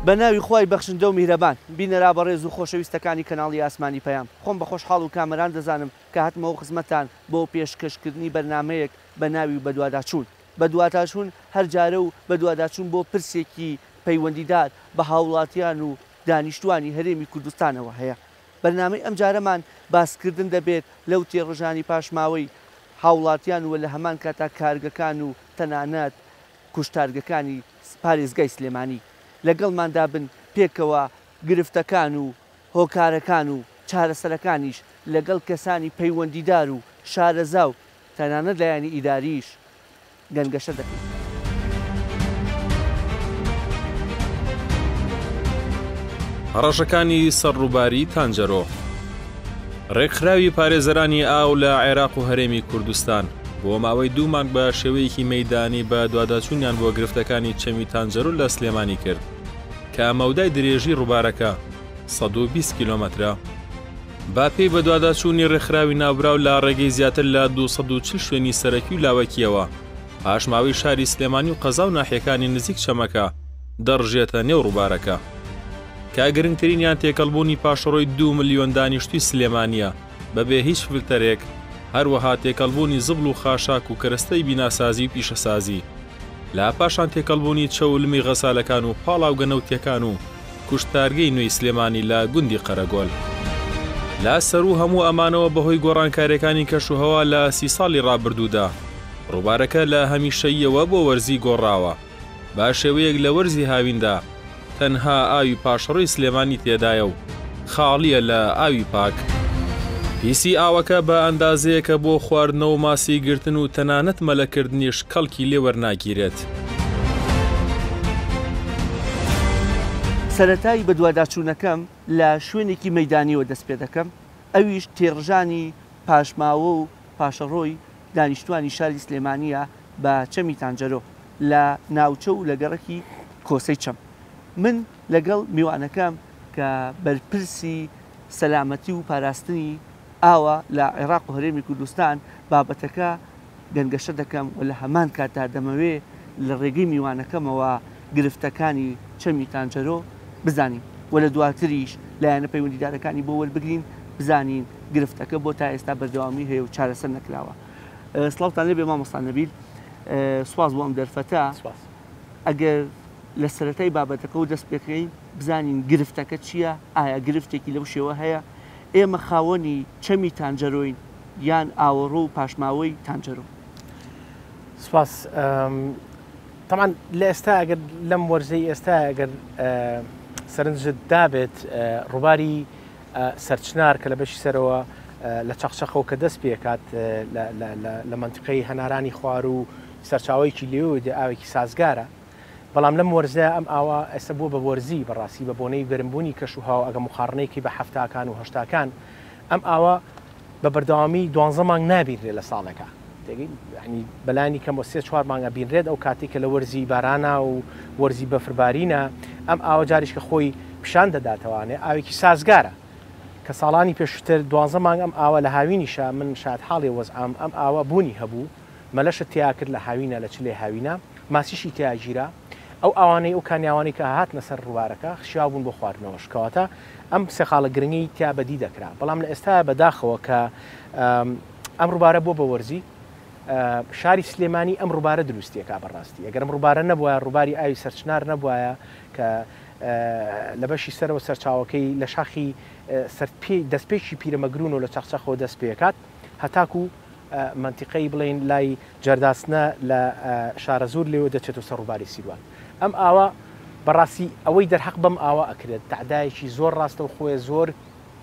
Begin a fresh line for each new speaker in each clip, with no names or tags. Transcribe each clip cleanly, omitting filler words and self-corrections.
بە ناوی خوای بەخشندە و میهرەبان. بینەرا بەڕێز و خۆشەویستەکانی کەناڵی ئاسمانی پەیام، خۆم بە خۆشحاڵ و کامەران دەزانم کە هاتمەوە خزمەتتان بۆ پێشکەشکردنی بەرنامەیەک بە ناوی بەدواداچوون. بەدواداچوون هەر جارە و بەدواداچوون بۆ پرسێکی پەیوەندیدار بە هاوڵاتیان و دانیشتوانی هەرێمی کوردستانەوە هەیە. بەرنامەی ئەمجارەمان باسکردن دەبێت لەو تێڕژانی پاشماوەی هاوڵاتیان و لە هەمان کاتا کارگەکان و تەنانەت کوشتارگەکانی پارێزگای سلێمانی. لەگەڵماندا بن پێکەوە گرفتەکان و هۆکارەکان و چارەسەرەکانیش لەگەڵ کەسانی پەیوەندیدار و شارەزا و تەنانەت لایەنی ئیداریش گەنگەشە دەکەین.
هەڕەشەکانی سەر ڕووباری تانجەرۆ. ڕێکخراوی پارێزەرانی ئاو لە عێراق و هەرێمی کوردستان، بۆ ماوەی دوو مانگ بە شێوەیەکی مەیدانی بە دواداچوونیان بۆ گرفتەکانی چەمی تانجەرۆ لە سلێمانی کرد کە مەودای درێژی ڕووبارەکە 120 کیلۆمەترە. بە پێی بەدواداچوونی ڕێکخراوی ناوبراو لە ڕێگەی زیاتر لە 240 شوێنی سەرەکی و لاوەکییەوە پاشماوەی شاری سلێمانی و قەزا و ناحیەکانی نزیک چەمەکە دەڕژێتە نێو ڕووبارەکە کە گرنگترینیان تێکەڵبوونی پاشەڕۆی 2 ملیۆن دانیشتووی سلێمانییە بەبێ هیچ فلتەرێک، هەروەها تێکەڵبوونی زبڵ و خاشاک و کەرەستەی بیناسازی و پیشەسازی، لە پاشان تێکەڵبوونی چەو و لمی غەسالەکان و پاڵاوگە نەوتیەکان و کوشتارگەی نوێی سلێمانی لە گوندی قەرەگۆل. لە سەروو هەموو ئەمانەوە بەهۆی گۆڕانکاریەکانی کەشوهەوا لە سی ساڵی ڕابردوودا، ڕووبارەکە لە هەمیشەییەوە بۆ وەرزی گۆڕاوە. بە شێوەیەک لە وەرزی هاویندا تەنها ئاوی پاشەڕۆی سلێمانی تێدایە و خاڵییە لە ئاوی پاک. پیسی ئاوەکە بە ئەندازەیەکە بۆ خواردنەوە و ماسی گرتن و تەنانەت مەلەکردنیش کەڵکی لێ وەرناگیرێت.
سەرەتای بەدواداچوونەکەم لە شوێنێکی مەیدانییەوە دەست پێدەکەم، ئەویش تێڕژانی پاشماوە و پاشەڕۆی دانیشتوانی شاری سلێمانییە بە چەمی تانجەرۆ لە ناوچە و لە گەڕەکی کۆسەی چەم. من لەگەڵ میوانەکەم کە بەرپرسی سەلامەتی و پاراستنی ئاوە لە عێراق و هەرێمی کوردستان بابەتەکە گەنگەشە دەکەم و لە هەمان کاتدا دەمەوێ لە ڕێگەی میوانەکەمەوە گرفتەکانی چەمی تانجەرۆ بزانین و لە دواتریش لایەنە پەیوەندیدارەکانی بۆ وەربگرین بزانین گرفتەکە بۆ تا ئێستا بەردەوامی هەیە و چارەسەر نەکراوە. سڵاوتان لێبێ مامۆستا نەبیل سوپاس بۆ ئەم دەرفەتە. ئەگەر لە سەرەتای بابەتەکەوە دەست پێکەین بزانین گرفتەکە چییە، ئایا گرفتێکی لەو شێوە هەیە؟ ئێمە خاوەنی چەمی تانجەرۆین یان ئاوەڕۆ و پاشماوەی تانجەرۆ؟
سپاس. تەبعەن لە ئێستا ئەگەر لەم وەرزەی ئێستا ئەگەر سەرنجت دابێت ڕووباری سەرچنار کە لە بەشی سەرەوە لە چەقچەقەوە کە دەست پێکات لە مەنتیقەی هەنارانی خوار و سەرچاوەیەکی لێوە دێ ئاوێکی سازگارە بەڵام لەم وەرزە ئەم ئاوە ئێستا بووە بە وەرزی بەڕاستی بە بۆنەی گەرمبوونی کەش و هەوا ئەگە مقاڕنەیەکی بە حەفتاکان و هەشتاکان ئەم ئاوە بە بەردەوامی دوانزە مانگ نابینرێ لە ساڵێکا تێگەی یعنی بەلانی کەمەوە سێ چوار مانگ ئەبینرێت ئەو کاتێک کە لە وەرزی بارانا و وەرزی بەفربارینە ئەم ئاوە جاریش کە خۆی پیشان دەداتەوانێ ئاوێکی سازگارە کە ساڵانی پێشووتر دوانزە مانگ ئەم ئاوە لە هاوینیشا من شایەت حاڵی وەزعام ئەم ئاوە بوونی هەبوو مەلەشت تیا کرد لە هاوینە لە چلەی هاوینە ماسیشی تیا گیرا ئەو ئاوانەی ئەو کانیاوانەی کە هاتنە سەر ڕووبارەکە شیاو بوون بۆ خواردنەوەش کەواتە ئەم سێ خاڵە گرنگەی تیا بەدی دەکرا بەڵام لە ئێستایا بەداخەوە کە ئەم ڕووبارە بووە بە وەرزی شاری سلێمانی ئەم ڕووبارە دروستیەکە بەڕاستی ئەگەر ئەم ڕووبارە نەبوایە ڕووباری ئاوی سەرچنار نەبوایە کە لە بەشی سەرەوە سەرچاوەکەی لە شاخی سەرپێ دەستپێکی پیرەمەگرون و لە چەقچەقەوە دەست پێکات هەتاکو مەنتیقەی بڵێین لای جەرداسنە لە شارەزوور لێوە دەچێتەوە سەر ڕووباری سیروان. ئەم ئاوە بەڕاستی ئەوەی دەرحەق بەم ئاوە ئەکرێت تەعدایەکی زۆر ڕاستەوخۆیە زۆر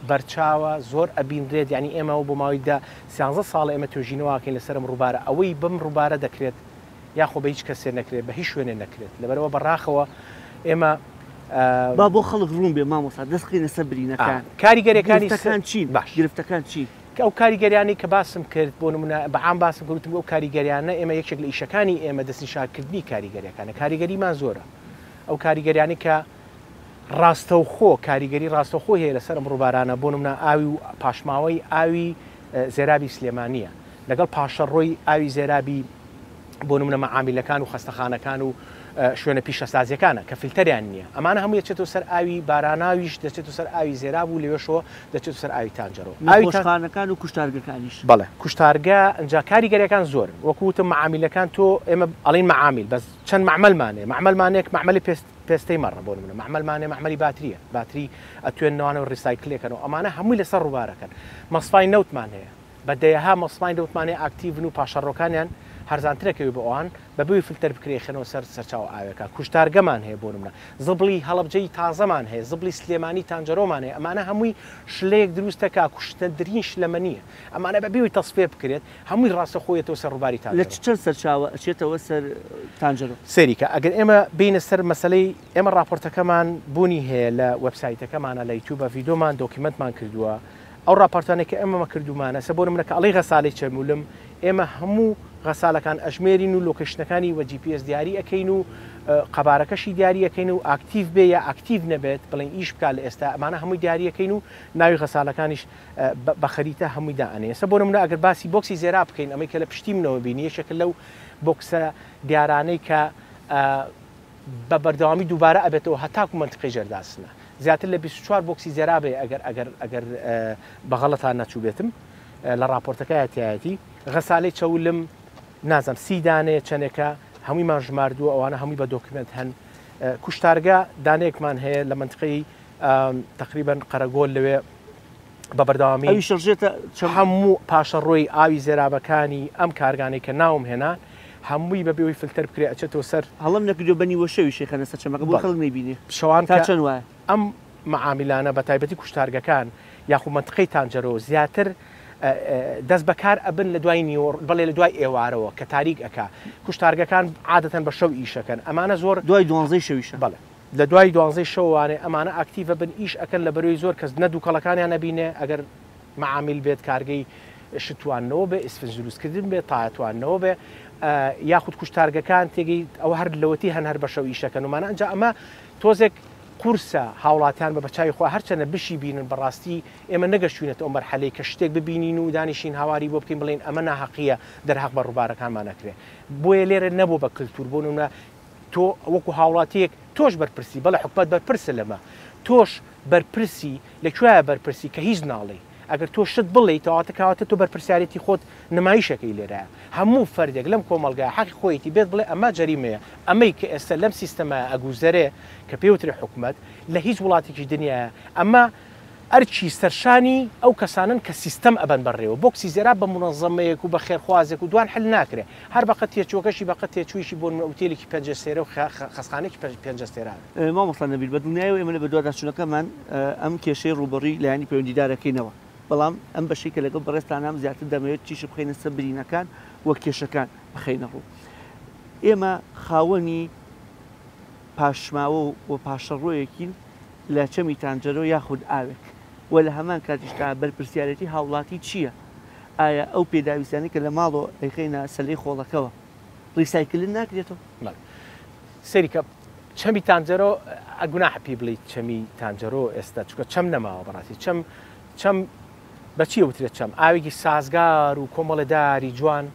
بەرچاوە زۆر ئەبینرێت یانی ئێمە بۆ ماوەی دە سیانزە ساڵە ئێمە توێژینەوە ئەکەین لەسەر ئەم ڕووبارە ئەوەی بەم ڕووبارە دەکرێت یاخۆ بە هیچ کەسێ نەکرێت بە هیچ شوێنێ نەکرێت لەبەرئەوە بەڕاخەوە ئێمە
با بۆ خەڵک ڕوون بێ مامۆستا دەست بخەینە سەر برینەکان
کاریگەریەکانی
گرفتەکان چین
باش
گرفتەکان چین؟
کە ئەو کاریگەریانەی کە باسم کرد، بۆ نموونە بە عام باسم کرد وتم ئەو کاریگەریانە ئێمە یەکێک لە ئیشەکانی ئێمە دەستنیشانکردنی کاریگەریەکانە، کاریگەریمان زۆرە، ئەو کاریگەریانەی کە ڕاستەوخۆ کاریگەری ڕاستەوخۆی هەیە لەسەر ئەم ڕووبارانە، بۆ نموونە ئاوی و پاشماوەی ئاوی زێرابی سلێمانییە لەگەڵ پاشەڕۆی ئاوی زێرابی بۆ نموونە مەعامیلەکان و خەستەخانەکان و شوێنە پیشەسازیەکانە کە فلتەریان نییە ئەمانە هەمووی دەچێتەوە سەر ئاوی باراناویش دەچێتەوە سەر ئاوی زێراب و لەوێشەوە دەچێتەوە سەر ئاوی تانجەرۆ. ئاوی تان.
نەخۆشخانەکان و کوشتارگەکانیش.
بەڵێ کوشتارگە ئنجا کاریگەریەکان زۆرن وەکو وتم مەعامیلەکان تۆ ئێمە ئەڵێین مەعامیل بەس چەند مەعمەلمان هەیە مەعمەلمان هەیە مەعمەلی پێست پێستەی مەڕە بۆ نمونە مەعمەلمان هەیە مەعمەلی باتریە باتری ئەتوێننەوانە و ڕیسایکلێکەن و ئەمانە هەمووی لەسەر ڕووبارەکەن مەسفای نەوتمان هەیە بە دەیەها مەسفای نەوتمان هەیە ئاکتیڤن و پاشەڕۆکانیان هەرزانترە کەوی بۆ ئەوان بە بوی فلتەر بکرێ خەنەوە سەر سەرچاوە ئاوێکە کوشتارگەمان هەیە بۆ نمونە زبڵی هەڵەبجەی تازەمان هەیە زبڵی سلێمانی تانجەرۆمان هەیە ئەمانە هەمووی شلەیەک دروستەکا کوشتەدرین شلەمەنیە ئەمانە بە بێوی تەسفیە بکرێت هەمووی ڕاستەخۆ یەتەوە سەر ڕوباری
لە
تانجەرۆ.
چەند سەرچاوە ئەچێتەوە سەر تانجەرۆ؟
سەیری کە ئەگەر ئێمە بێینە سەر مەسەلەی ئێمە ڕاپۆرتەکەمان بوونی هەیە لە وێبسایتەکەمانە لە یوتیوبە ڤیدۆمان دۆکیمەنتمان کردووە ئەو ڕاپۆرتانەی کە ئێمە کردوومانە سە بۆ نمونە کە ئەڵێی غەسالەی چەرمولم ئێمە هەموو غەسالەکان ئەژمێرین و location ەکانی وە GPS دیاری ئەکەین و قەبارەکەشی دیاری ئەکەین و active بێ یا active نەبێت بڵێن ئیش بکات لە ئێستا ئەمانە هەمووی دیاری ئەکەین و ناوی غەسالەکانیش بە خەریتە هەمووی دائەنێ ئێستا بۆ نمونە ئەگەر باسی بۆکسی زێراب بکەین ئەمەی کە لە پشتی منەوە بینی یەکێکە لەو بۆکسە دیارانەی کە بە بەردەوامی دووبارە ئەبێتەوە هەتاکو مەنتقەی ژێرداسنە زیاتر لە 24 بۆکسی زێراب هەیە ئەگەر ئەگەر ئەگەر بە غەڵەتان نەچووبێتم لە ڕاپۆرتەکەیا تیایەتی غەسالەی چەولم نازم سی دانەیە چەندێکە هەموویمان ژماردووە ئەوانە هەمووی بە دۆکیومێنت هەن کوشتارگە دانەیەکمان هەیە لە مەنتقەی تەقریبەن قەرەگۆل لەوێ بە بەردەوامی
ئەویش ڕژێتە چەم.
هەموو پاشەڕۆی ئاوی زێرابەکانی ئەم کارگانەی کە ناوم هێنا هەمووی بە بێ فلتەر بکرێ ئەچێتەوە سەر.
هەڵەم نەکردووە بە نیوە شەویش ئەیخەنە سەر چەمەکە بۆ خەڵک نەیبینێ
شەوان
تا چەند وایە؟
ئەم مەعامیلانە بە تایبەتی کوشتارگەکان یاخو مەنتقەی تانجەرۆ زیاتر دەست بەکار ئەبن لە دوای نیوەڕ بەڵێ لە دوای ئێوارەوە کە تاریک ئەکا کوشتارگەکان عادەتەن بە شەو ئیشەکەن ئەمانە زۆر
دوای دوانزەی شەویشە.
بەڵێ. لە دوای دوانزەی شەوانێ ئەمانە ئاکتیڤە بن ئیش ئەکەن لە بەرۆی زۆر کەس نە دوکەڵەکانیان ئەبینێ ئەگەر مەعامیل بێت کارگەی شت تواندنەوە بێ ئیسفنج دروست کردن بێ تایە تواندنەوە بێ یاخود کوشتارگەکان تێگەی ئەوە هەر لەوەتی هەن هەر بەشەو ئیشەکەن ومانە ئەنجا ئەمە تۆزێک قورسە هاوڵاتیان بە بەچوی خۆ هەرچەنە بشی بینن بەڕاستی ئێمە نەگەشتوینەتە ئەو مەرحەلەی کە شتێک ببینین و دانیشین هاواری بۆ بکەین بڵێین ئەمە ناهەقیە دەرهەق بە ڕووبارەکانمان ئەکرێ بۆیە لێرە نەبوو بە کلتور بۆ نمونە تۆ وەکو هاوڵاتیەک تۆش بەرپرسی بەڵێ حکومەت بەرپرسە لەمە تۆش بەرپرسی لە کوایە بەرپرسی کە هیچ ناڵێی ئەگەر تۆ شت بڵێی تەواتە کەواتە تۆ بەرپرسیارێتی خۆت نمایشەکەی لێرایە هەموو فەردێک لەم کۆمەڵگایە حەقی خۆیەتی بێت بڵێ ئەمە جەریمەیە ئەمەی کە ئێستا لەم سیستەمایە ئەگوزەرێ کە پێی وترێ حکومەت لە هیچ وڵاتێکی دنیایە ئەمە ئەرکی سەرشانی ئەو کەسانەن کە سیستەم ئەبەن بەڕێوە. بۆکسی زێراب بە مونەزەمەیەک و بە خێرخوازێک و دوان حل ناکرێ. هەر بەقەد تێچووەکەشی بەقەد تێچوویشی بۆ نمونە ئوتێلێکی پێنج ئەستێرە و خەستخانەیەکی پێنج ئەستێرە.
مامۆستا نەبیل، بە دڵنیایەوە ئێمە لە بەدواداچوونەکەمان ئەم کێشەی ڕووبەڕووی لایەنی پەیوەندیدار ئەکەینەوە، بەڵام ئەم بەشەی کە لەگەڵ بەڕێزتانام زیاتر دەمەوێت تیشک بخەینە سەر برینەکان و کێشەکان بخەینە ڕوو. ئێمە خاوەنی پاشماوە و پاشەڕۆیەکین لە چەمی تانجەرۆ یاخود ئاوێک و لە هەمان کاتیشدا بەرپرسیارێتی هاوڵاتی چییە؟ ئایا ئەو پێداویستیانەی کە لە ماڵەوە ئەیخەینە سەلەی خۆڵەکەوە ڕیسایکلن ناکرێتەوە؟
بەڵێ سەیری کە چەمی تانجەرۆ گوناحە پێی بڵێی چەمی تانجەرۆ ئێستا چونکە چەم نەماوە بەڕاستی چەم چەم بەچی ئەوترێت چەم ئاوێکی سازگار و کۆمەڵە داری جوان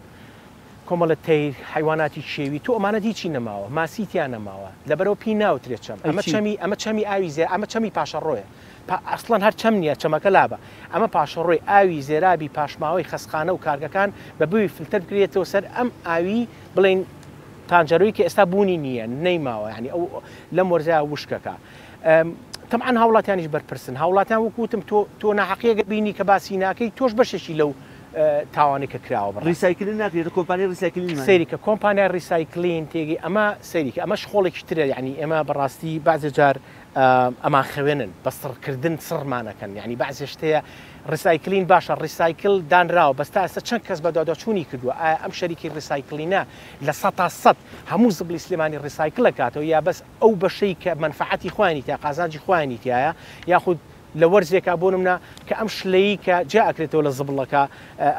کۆمەڵە تەیر، حەیواناتی کێوی، تۆ ئەمانەت هیچی نەماوە، ماسی تیا نەماوە، لەبەرئەوە پێی ناوترێت چەم، ئەمە چەمی، ئەمە چەمی ئاوی زێ، ئەمە چەمی پاشەڕۆیە، پا، ئەسڵەن هەر چەم نییە، چەمەکە لابە، ئەمە پاشەڕۆی ئاوی زێرابی پاشماوەی خەسخانە و کارگەکان بە بوی فلتەر بکرێتەوە سەر ئەم ئاوی بڵێین تانجەرۆی کە ئێستا بوونی نییە، نەیماوە، یانی ئەو لەم وەرزەیا وشکەکە. تەبعەن هاوڵاتیانیش بەرپرسن، هاوڵاتیان وەکو وتم تۆ، تۆ ناحەقییەک بینی کە باسی ناکەی، تۆش بەشێکی لەو تاوانەی کە کراوە بەڕاستی.
ڕیسایکلین ناکرێت کۆمپانیای ڕیسایکلینمان نیە.
سەیری کە کۆمپانیای ڕیسایکلین تێگەی ئەمە سەیری کە ئەمەش خۆڵێکی ترە یانی ئێمە بەڕاستی بەعزێ جار ئەمان خەوێنن بە سڕکردن سڕمان ئەکەن یانی بەعزێ شت هەیە ڕیسایکلین باشە ڕیسایکل دانراوە بەس تا ئێستا چەند کەس بەدواداچوونی کردووە ئایا ئەم شەریکەی ڕیسایکلینە 100% هەموو زبڵی سلێمانی ڕیسایکل ئەکاتەوە یا بەس ئەو بەشەی کە مەنفەعەتی خۆیانی تیا قازانجی خۆیانی تیایە یاخود لە وەرزێکا بۆ نمونە کە ئەم شلەیی کە جیا ئەکرێتەوە لە زبڵەکە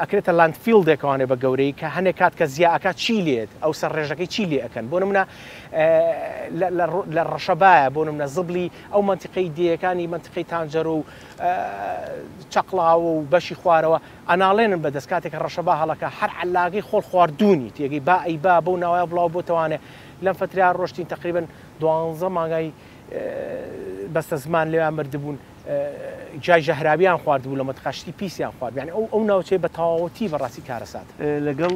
ئەکرێتە landfill ێکەوانێ بە گەورەی کە هەنێک کات کە زیا ئەکا چی لێت ئەو سەر ڕێژەکەی چی لێ ئەکەن بۆ نمونە لە ڕەشەبایە بۆ نمونە زبڵی ئەو مەنتیقەی دێیەکانی مەنتیقەی تانجەرۆ و چەقڵاوە و بەشی خوارەوە ئەناڵێنن بەدەست کاتێک کە ڕەشەبا هەڵەکە هەر عەلاگەی خۆڵ خواردوونی تێگەی با ئەی با بەو ناوە بڵاو بۆتەوانێ. لەم فەترەیا ڕۆشتین تەقریبەن دوانزە مانگای بەستە زمان لەوێ مردبوون گیای ژەهراویان خواردبوو لە مەتقا شتی پیسیان خوارد یعنی ئەو ئەو ناوچەیە بە تەواوەتی بەڕاستی کارەساتە.
لەگەڵ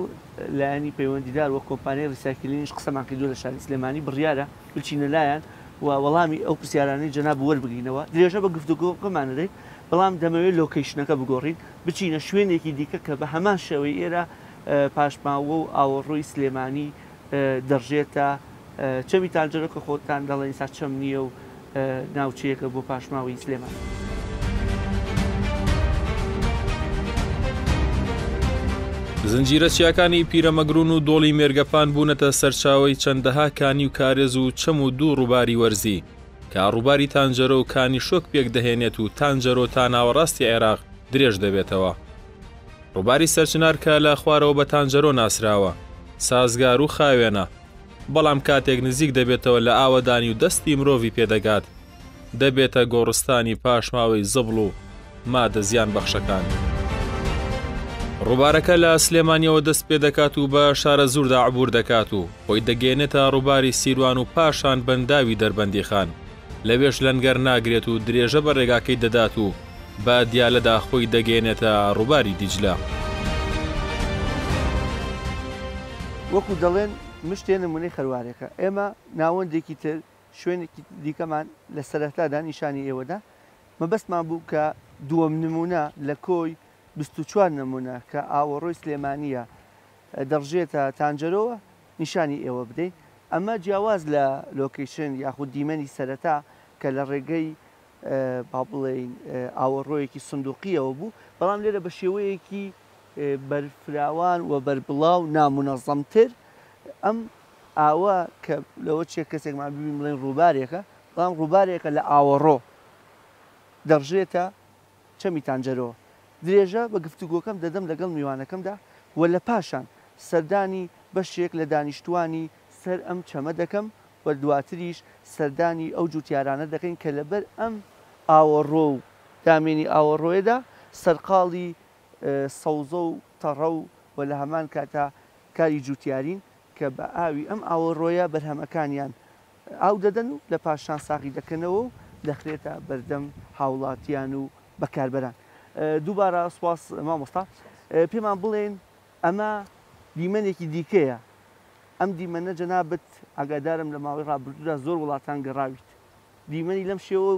لایەنی پەیوەندیدار وەک کۆمپانیای ڕیسایکلینیش قسەمان کردووە لە شاری سلێمانی، بڕیارە بچینە لایان و وەڵامی ئەو پرسیارانەی جەناب وەربگرینەوە. درێژە بە گفتوگۆکەمان ئەدەین، بەڵام دەمەوێت location ەکە بگۆڕین، بچینە شوێنێکی دیکە کە بە هەمان شێوەی ئێرە پاشماوە و ئاوەڕۆی سلێمانی دەڕژێتە چەمی تانجەرۆ کە خۆتان دەڵێن ئیستا چەم نییە و ناوچەیەکە بۆ پاشماوەی سلێمانی.
زنجیرە چیاکانی پیرەمەگرون و دۆڵی مێرگەپان بوونەتە سەرچاوەی چەندەها کانی و کارێز و چەم و دوو ڕووباری وەرزی کە ڕووباری تانجەرۆ و کانی شۆک پێکدەهێنێت و تانجەرۆ تا ناوەڕاستی عێراق درێژ دەبێتەوە. ڕووباری سەرچنار کە لە خوارەوە بە تانجەرۆ ناسراوە، سازگار و خاوێنە، بەڵام کاتێک نزیک دەبێتەوە لە ئاوەدانی و دەستی مرۆڤی پێدەگات، دەبێتە گۆڕستانی پاشماوەی زبڵ و مادە زیانبەخشەکان. ڕووبارەکە لە سلێمانییەوە دەست پێدەکات و بە شارەزووردا عبور دەکات و خۆی دەگەیەنێتە ڕووباری سیروان و پاشان بەنداوی دەربەندیخان. لەوێش لەنگەر ناگرێت و درێژە بە رێگاکەی دەدات و بە دیالەدا خۆی دەگەیەنێتە رووباری دیجلە.
وەکو دەڵێن مشتێ نمونەی خەروارێکە. ئێمە ناوەندێکی تر، شوێنێکی دیکەمان لە سەرەتادا نیشانی ئێوە دا. مەبەستمان بوو کە دووەم نمونە لە کۆی 24 نمونە کە ئاوەڕۆی سلێمانییە دەڕژێتە تانجەرۆوە نیشانی ئێوە بدەین. ئەمە جیاواز لە location یاخود دیمەنی سەرەتا کە لە ڕێگەی با بڵێین ئاوەڕۆیەکی سندوقییەوە بوو، بەڵام لێرە بە شێوەیەکی بەرفراوان و بەربڵاو نامونەزەمتر ئەم ئاوە کە لەوە چێ کەسێکمان ببین بڵێن ڕووبارێکە، بەڵام ڕووبارێکە لە ئاوەڕۆ دەڕژێتە چەمی تانجەرۆ. درێژە بە گفتوگۆکەم دەدەم لەگەڵ میوانەکەمدا و لە پاشان سەردانی بەشێک لە دانیشتووانی سەر ئەم چەمە دەکەم و دواتریش سەردانی ئەو جوتیارانە دەکەین کە لەبەر ئەم ئاوەڕۆ و دامێنی ئاوەڕۆیەدا سەرقاڵی سەوزە و تەڕە و و لە هەمان کاتا کاری جوتیارین کە بە ئاوی ئەم ئاوەڕۆیە بەرهەمەکانیان ئاو دەدەن و لە پاشان ساغی دەکەنەوە و دەخرێتە بەردەم هاوڵاتیان و بەکاربەران. دووبارە سوپاس مامۆستا. پێمان بڵێن ئەمە دیمەنێکی دیکەیە، ئەم دیمەنە جەنابت ئاگادارم لە ماوەی ڕابردوودا زۆر وڵاتان گەڕاویت، دیمەنی لەم شێوە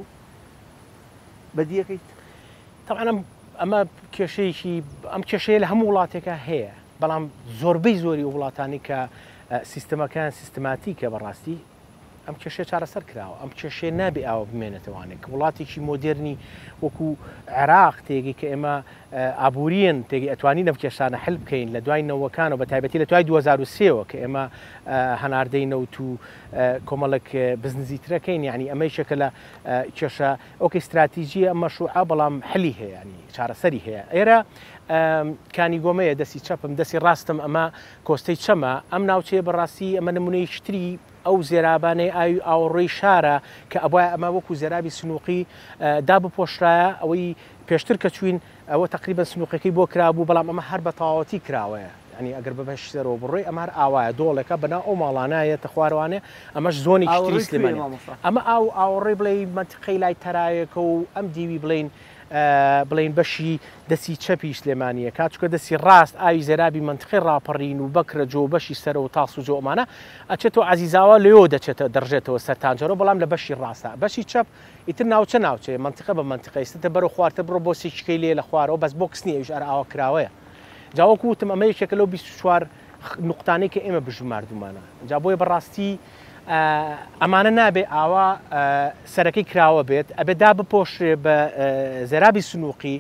بەدیەکەیت؟
تەبعەن ئەم ئەمە کێشەیەکی ئەم کێشەیە لە هەموو وڵاتێکا هەیە بەڵام زۆربەی زۆری ئەو وڵاتانی کە سیستەمەکەیان سیستماتیکە بەڕاستی ئەم کێشەیە چارەسەر کراوە ئەم کێشەیە نابێ ئاوە بمێنێتەوانێک وڵاتێکی مۆدێرنی وەکو عێراق تێگەی کە ئێمە ئابووریین تێگەی ئەتوانین ئەم کێشانە حل بکەین لە دوای نەوەکانەوە بە تایبەتی لە دوای 2003ەوە کە ئێمە هەناردەی نەوت و کۆمەڵێک بزنزی ترەکەین یعنی ئەمە یەکێکە لە کێشە ئۆکەی ستراتیجیە ئەم مەشروعە بەڵام حلی هەیە ینی چارەسەری هەیە ئێرە کانی گۆمەیە دەستی چەپم دەستی ڕاستم ئەمە کۆستەی چەمە ئەم ناوچەیە بەڕاستی ئەمە نمونەیەکی تری ئەو زێرابانەی ئاوی ئاوەڕۆی شارە کە ئەبوایە ئەمە وەکو زێرابی سنوقی دابپۆشرایە ئەوەی پێشتر کە چوین ئەوە تەقریبەن سنوقەکەی بۆ کرابوو بەڵام ئەمە هەر بە تەواوەتی کراوەیە یانی ئەگەر بە بەشی سەرەوە بڕۆی ئەمە هەر ئاوایە دۆڵێکە بەناو ئەو ماڵانە یەتە خوارەوانێ ئەمەش زۆنێکی تری
ئاوەڕۆی کوێیە
سلێمانیە
مامۆستا؟
ئەمە ئاو ئاوەڕۆی بڵێی مەنتیقەی لای تەرایەکە و ئەم دیوی بڵێین بڵێین بەشی دەستی چەپی سلێمانیە کا چونکە دەستی ڕاست ئاوی زێرابی مەنتیقەی ڕاپەڕین و بەکرەجۆ و بەشی سەرەوە و تاسوجۆ ئەمانە ئەچێتەوە عەزیزاوا لەوێوە دەچێتە دەڕژێتەوە سەر تانجەرۆ بەڵام لە بەشی ڕاستە بەشی چەپ ئیتر ناوچە ناوچەیە مەنتیقە بە مەنتیقە ئیستە بەرەو خوارتر بڕۆ بۆ سیچکەی لێ لە خوارەوە بەس بۆکس نیە ئەویش ئەر ئاوا کراوەیە جا وەکو وتم ئەمە یەکێکە لەو 24 نوقتانەی کە ئێمە بژماردومانە جا بۆیە بەڕاستی ئەمانە نابێ ئاوا سەرەکەی کراوە بێت ئەبێ دا بپۆشرێ بە زێرابی سنووقی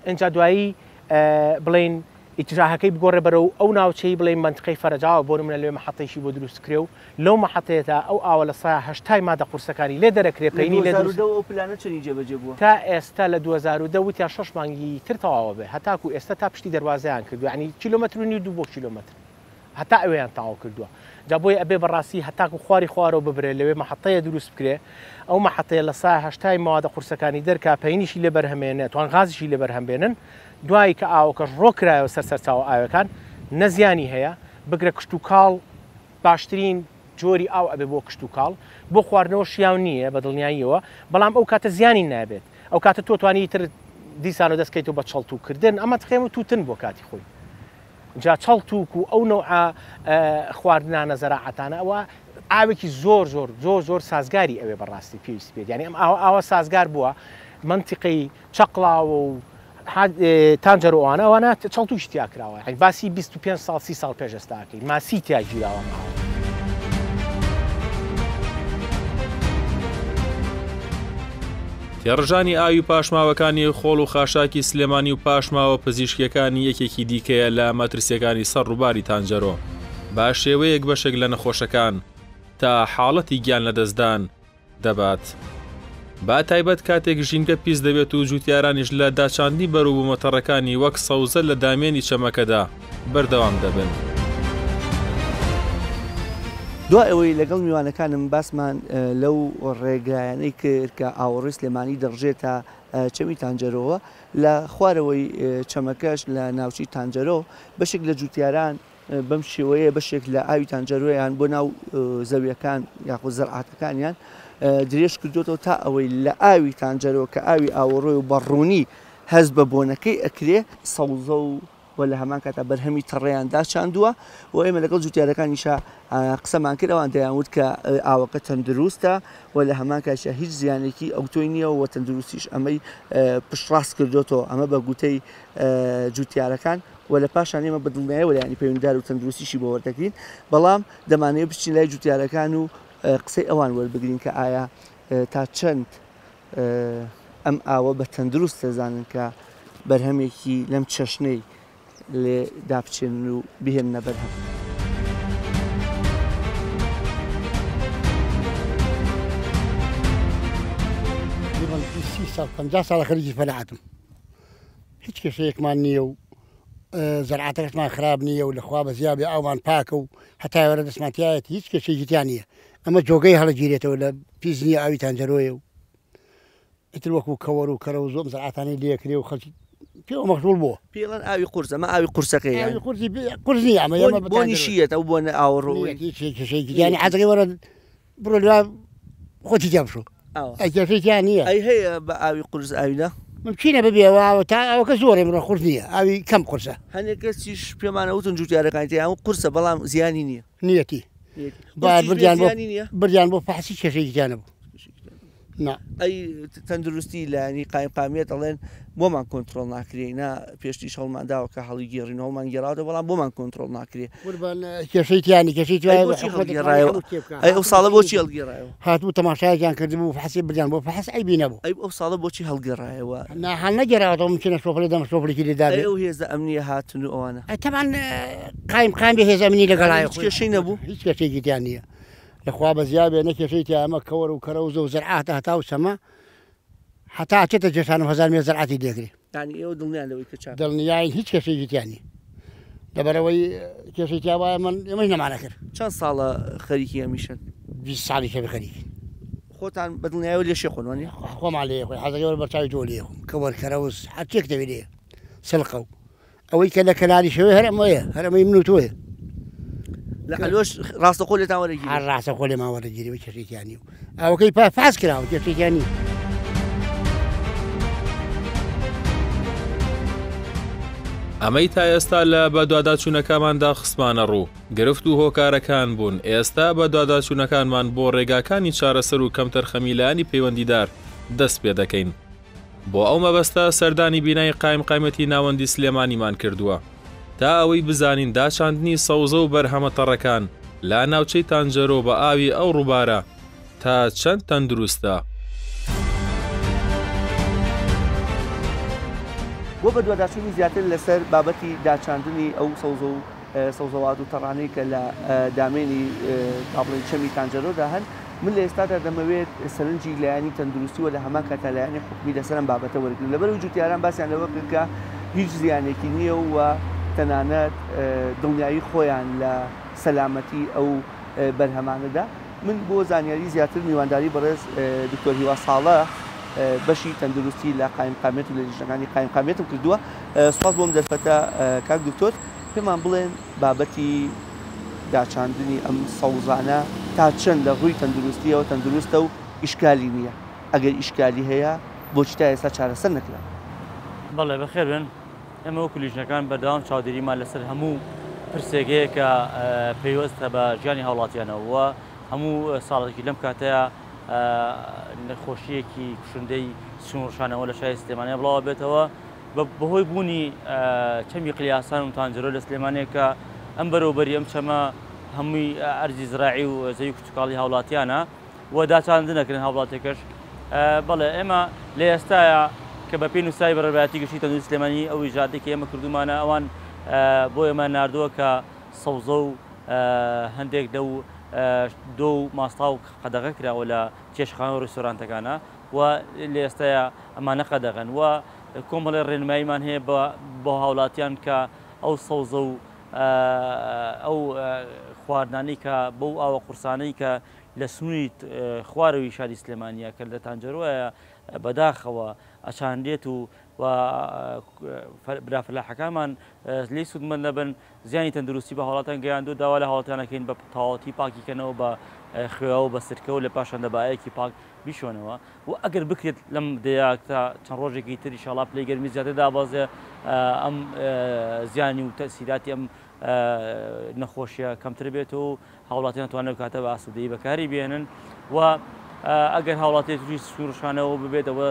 ئینجا دوایی بڵێین ئیتجاهەکەی بگۆڕێ بەرەو ئەو ناوچەی بڵێین مەنتقەی فەرەجاوە بۆ نمونە لەوێ مەحەتەیەکی بۆ دروست کرێ و لەو مەحەتەیەتا ئەو ئاوە لە سەیا هەشتای مادە قورسەکانی لێ دەرەکرێ
لە
پەینی لێ دروست
2010 وە ئەو پلانە چەنی جێبەجێ بووە؟
تا ئێستا لە 2010 وتیان شەش مانگی تر تەواوە بێ هەتاکو ئێستا تا پشتی دەروازەیان کردوە یانی کیلۆمەتر و نیو دوو بۆ کیلۆمەتر هەتا ئەوێیان تەواو کردووە جا بۆیە ئەبێ بەڕاستی هەتاکو خواری خوارەوە ببرێ لەوێ مەحەتەیە دروست بکرێ ئەو مەحەتەیە لە سا هەشتای مەوادە قورسەکانی دەرکا پەینیشی لێ بەرهەمێنێ توان غازیشی لێ بەرهەم بێنن دوایی کە ئاوەکەش ڕۆ کرایەوە سەر سەرچاوە ئاوەکان نە زیانی هەیە بگرە کشتوکاڵ باشترین جۆری ئاو ئەبێ بۆ کشتوکاڵ، بۆ خواردنەوە شیاو نییە بە دڵنیاییەوە، بەڵام ئەو کاتە زیانی نابێت، ئەو کاتە تۆ توانی تر دیسانەوە دەست کەیتەوە بە چەڵتوو کردن، ئەمە تخێم و تووتن بووە کاتی خۆی. جا چەڵتووک و ئەو نەوعە خواردنانە زەراعەتانە ئەوە ئاوێکی زۆر زۆر زۆر زۆر سازگاری ئەوێ بەڕاستی پێویستی پێ یانی ئەم ئاوە ئاوە سازگار بووە مەنتیقەی چەقڵاوە و تانجەرۆ ئەوانە ئەوانە چەڵتووکی تیا کراوە یانی باسی 25 ساڵ 30 ساڵ پێش ئێستا ئەکەین ماسی تیا گیراوە ماوە.
تێڕژانی ئاوی پاشماوەکانی خۆڵ و خاشاکی سلێمانی و پاشماوە پزیشکیەکانی یەکێکی دیکەیە لە مەترسیەکانی سەر ڕووباری تانجەرۆ بە شێوەیەک بەشێک لە نەخۆشەکان تا حاڵەتی گیان لەدەستدان دەبات. بە تایبەت کاتێک ژینگە پیس دەبێت و جوتیارانیش لە داچاندنی بەروبوومە تەڕەکانی وەک سەوزە لە دامێنی چەمەکەدا بەردەوام دەبن.
دوای ئەوەی لەگەڵ میوانەکانم باسمان لەو ڕێگایانەی کرد کە ئاوەڕۆی سلێمانی دەڕژێتە چەمی تانجەرۆوە، لە خوارەوەی چەمەکەش لە ناوچەی تانجەرۆ بەشێک لە جوتیاران بەم شێوەیە بەشێک لە ئاوی تانجەرۆیان بۆ ناو زەویەکان یاخود زەرعاتەکانیان درێژ کردوێتەوە تا ئەوەی لە ئاوی تانجەرۆ کە ئاوی ئاوەڕۆی و بە ڕوونی هەست بە بۆنەکەی ئەکرێ سەوزە و و لە هەمان کاتا بەرهەمی تەڕیان داچاندووە و ئێمە لەگەڵ جوتیارەکانیشا قسەمان کرد ئەوان دەیانوت کە ئاوەکە تەندروستە و لە هەمان کاتیشا هیچ زیانێکی ئەوتۆی نییە و تەندروستیش ئەمەی پشتڕاست کردوێتەوە ئەمە بە گوتەی جوتیارەکان و لە پاشان ئێمە بە دڵنیایەوە لایەنی پەیوەندیدار و تەندروستیشی بۆ وەردەگرین، بەڵام دەمانەوێت بچین لای جوتیارەکان و قسەی ئەوان وەربگرین کە ئایا تا چەند ئەم ئاوە بە تەندروست دەزانن کە بەرهەمێکی لەم چەشنەی لێ دابچێنن و بهێننە بەرهەم.
سی ساڵ 50 ساڵە خەریکی فەلاحەتم هیچ کێشەیەکمان نییە و زەرعاتەکەشمان خراپ نییە و لەخوا بەزیا بێ ئاومان پاکە و هەتا وەرە دەستمان تایەتی هیچ کێشەیەکی تیا نییە ئەمە جۆگەی هەڵەگیرێتەوە لە پیس نییە ئاوی تانجەرۆیە و ئیتر وەکو کەوەر و کەرە و زۆم زەرعاتانی لێکرێ و خەڵکی پێوە مەغزوڵ بووە.
پێڵەن ئاوی قورس ئەمە ئاوی قورسەکەی
ئاوی قورسی قورس نییە ئەمە
بۆنی شیەت ئەو بۆنە ئاوەڕۆ
هیچ کێشەیەکی یانی حەزەکەی وەرە بڕۆ لە خۆتی تیا بشۆ ئەی کێشەی تیا نییە
ئەی هەیە بە ئاوی قورس ئاوی نا
ممکنە ببێ ئاوە تا ئاوەکە زۆرێ مرۆ قورس نییە ئاوی کەم قورسە
هەندێک کەسیش پێمانە وتن جوتیارەکانی تیان قورسە بەڵام زیانی نییە
نیەتی بردیان بۆ بردیان بۆ فەحسی کێشەیەکی تیا نەبوو
نا. ئەی تەندروستی لایەنی قایمقامیەت ئەڵێن بۆمان کۆنترۆڵ ناکرێ نا پێشتیش هەوڵمان داوە کە هەڵیگێڕین هەوڵمان گێڕاوە بەڵام بۆمان کۆنترۆڵ ناکرێ
قوربان کێشەی تیانی کێشەی
تیایە بۆچی هەڵگێڕایەوە ئەی ئەو ساڵە بۆچی هەڵگێڕایەوە
هاتبوو تەماشایەکیان کردبوو فحسی بردیان بۆ فحس عەیبی نەبوو
ئەی ئەو ساڵە بۆچی هەڵگێڕایەوە
نا هەڵ نەگێڕاوەتەوە ممکنە شۆفڵی دەم شۆفڵێکی لێ دابێ
ئەی ئەو هێزە ئەمنیە هاتن و ئەوانە
ئەی تەبعەن قایم قام بێ هێز ئەمنی لەگەڵایە
هیچ کێشەی نەبوو
هیچ کێشەیەکی تیا نییە لەخوا بەزیا بێ نە کێشەی تیا ئەمە کەوەر و کەرەوزە و زەرعاتە هەتا و سەما هەتا ئەچێتە جێشانم هەزار مێ زەرعاتی لێگرێ.
یانی ئێوە دڵنیان لەوەی کە چاکە؟
دڵنیاین هیچ کێشەیەکی تیا نییە لەبەرئەوەی کێشەی تیا وایە من ئێمەش نەمانەکرد.
چەند ساڵە خەریکی ئەم ئیشەن؟
20 ساڵیشە خەریکین.
خۆتان بە دڵنیایەوە لێشێ خۆن وانیە؟
خۆمان لێ خۆین حەزەکەی وەرە بەرچاوی تۆ لێ خۆم کەوەر کەرەوز هەرچیەک دەوێ لێیە سڵقە و ئەوەی کە لە کەلاریشەوەی هەر ئەمەیە هەر ئەمەی من و تۆیە.
لە عەلوەش ڕاستەخۆ لێتان وەرەگیرێ؟
هەر ڕاستەخۆ لێمان وەرەگیرێ و کێشەی تیا نییە و ئاوەکەی پا فاز کراوە کێشەی تیا نییە.
ئەمەی تا ئێستا لە بەدواداچوونەکاماندا خستمانە ڕوو، گرفت و هۆکارەکان بوون، ئێستا بەدواداچوونەکانمان بۆ ڕێگاکانی چارەسەر و کەمتەرخەمی لایەنی پەیوەندیدار دەست پێدەکەین. بۆ ئەو مەبەستە سەردانی بینای قایمقامیەتی ناوەندی سلێمانیمان کردووە تا ئەوەی بزانین داچاندنی سەوزە و بەرهەمە تەڕەکان لە ناوچەی تانجەرۆ بە ئاوی ئەو ڕووبارە تا چەند تەندروستە.
بۆ بەدواداچوونی زیاتر لەسەر بابەتی داچاندنی ئەو سەوزە و سەوزەوات و تەڕانەی کە لە دامێنی با بڵێین چەمی تانجەرۆدا هەن، من لە ئێستادا دەمەوێت سەرنجی لایەنی تەندروستی و لە هەمان کاتدا لایەنی حکومی لەسەر ئەم بابەتە وەرگرم. لەبەرئەوەی جوتیاران باسیان لەوە کرد کە هیچ زیانێکی نییە و تەنانەت دڵنیایی خۆیان لە سەلامەتی ئەو بەرهەمانەدا. من بۆ زانیاری زیاتر میوانداری بەڕێز دکتۆر هیوا ساڵح بەشی تەندروستی لە قایمقامیەت و لە لیژنەکانی قایمقامیەتم کردووە. سوپاس بۆ ئەم دەرفەتە کاک دکتۆر. پێمان بڵێن بابەتی داچاندنی ئەم سەوزانە تا چەند لە ڕووی تەندروستییەوە تەندروستە و ئیشکالی نییە؟ ئەگەر ئیشکالی هەیە بۆچی تا ئێستا چارەسەر نەکراوە؟
بەڵێ بەخێر بێن. ئێمە وەکو لیژنەکان بەردەوام چاودێریمان لەسەر هەموو پرسێک هەیە کە پەیوەستە بە ژیانی هاوڵاتیانەوە و هەموو ساڵێکی لەم کاتەیە نەخۆشییەکی کوشندەی سنوورڕشانەوە لە شاری سلێمانیا بڵاوە بێتەوە بەهۆی بوونی چەمی قلیاسان و تانجەرۆ لە سلێمانیە کە ئەم بەرەوبەری ئەم چەمە هەمووی ئەرزی زراعی و زەوی کشتوکاڵی هاوڵاتیانە و داچاندن ئەکرێن هاوڵاتیەکەش بەڵێ ئێمە لە ئێستایا کە بە پێی نووسراوی بەڕێوەبەرایەتی گشتی تەندروستی سلێمانی ئەو ئیجراتەی کە ئێمە کردوومانە ئەوان بۆ ئێمە ناردووە کە سەوزە و هەندێک لەو دۆ و ماستاو قەدەغە کراوە لە چێشتخانە و ڕیستۆرانتەکانە و لە ئێستایا ئەمانە قەدەغەن و کۆمەڵێ ڕێنماییمان هەیە بۆ هاوڵاتیان کە ئەو سەوزە و ئەو خواردنانەی کە بەو ئاوە قورسانەی کە لە سنووری خوارەوەی شاری سلێمانییە کە لە تانجەرۆیە بەداخەوە ئەچانرێت و و برا فەلاحەکانمان لێی سوودمەند نەبن زیانی تەندروستی بە هاوڵاتیان گەیاندووە داوا لە هاوڵاتیان ئەکەین بە تەواوەتی پاکی کەنەوە بە خوێ و بە سرکە و لە پاشان بە ئاوێکی پاک بیشۆنەوە و ئەگەر بکرێت لەم دەیە تا چەند ڕۆژێکی تر ئیشاڵا پلەی گەرمی زیاتر دابەزێ ئەم زیانی و تەسیراتی ئەم نەخۆشیە کەمتر بێتەوە و هاوڵاتیان توانن ئەو کاتە بە ئاسوودەیی بەکاری بێنن و ئەگەر هاوڵاتیەک تووشی سوورشانەوە ببێت ئەوە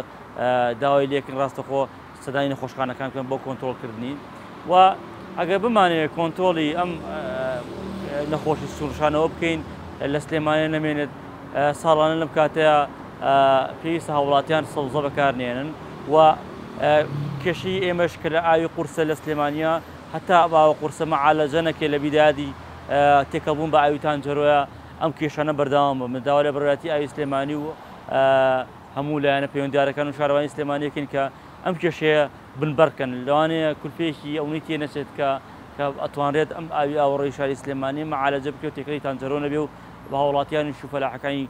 داوای لێکن ڕاستەخۆ سەدانی نەخۆشخانەکان بکەن بۆ کۆنتترۆلکردنی و ئەگەر بمانەوێت کۆنتترۆلی ئەم نەخۆشی سوورشانەوە بکەین لە سلێمانە نەمێنێت ساڵانە لەم کاتەیە پێویستە هاوڵاتیان سەوزە بەکارنێنن و کێشەی ئێمەش کە لە ئاوی قورسە لە سلێمانە هەتا ئاوە قورسە مەعالەجە نەکرێت لە بیدایەتی تێکەڵبوون بە ئاوی تانجەرۆیە ئەم کێشانە بەردەوام بن. من داوا لە بەڕێوەبەرایەتی ئاوی سلێمانی و هەموو لایەنە پەیوەندیدارەکان و شارەوانی سلێمانی ئەکەین کە ئەم کێشەیە بنبڕ کەن. لەوانەیە کولفەیەکی ئەونەی تێ نەچێت کە کە ئەتوانرێت ئەم ئاوی ئاوەڕۆی شاری سلێمانی مەعالەجە بکرێت و تێکەڵی تانجەرۆ نەبێ و هاوڵاتیانیش و فەلاحەکانی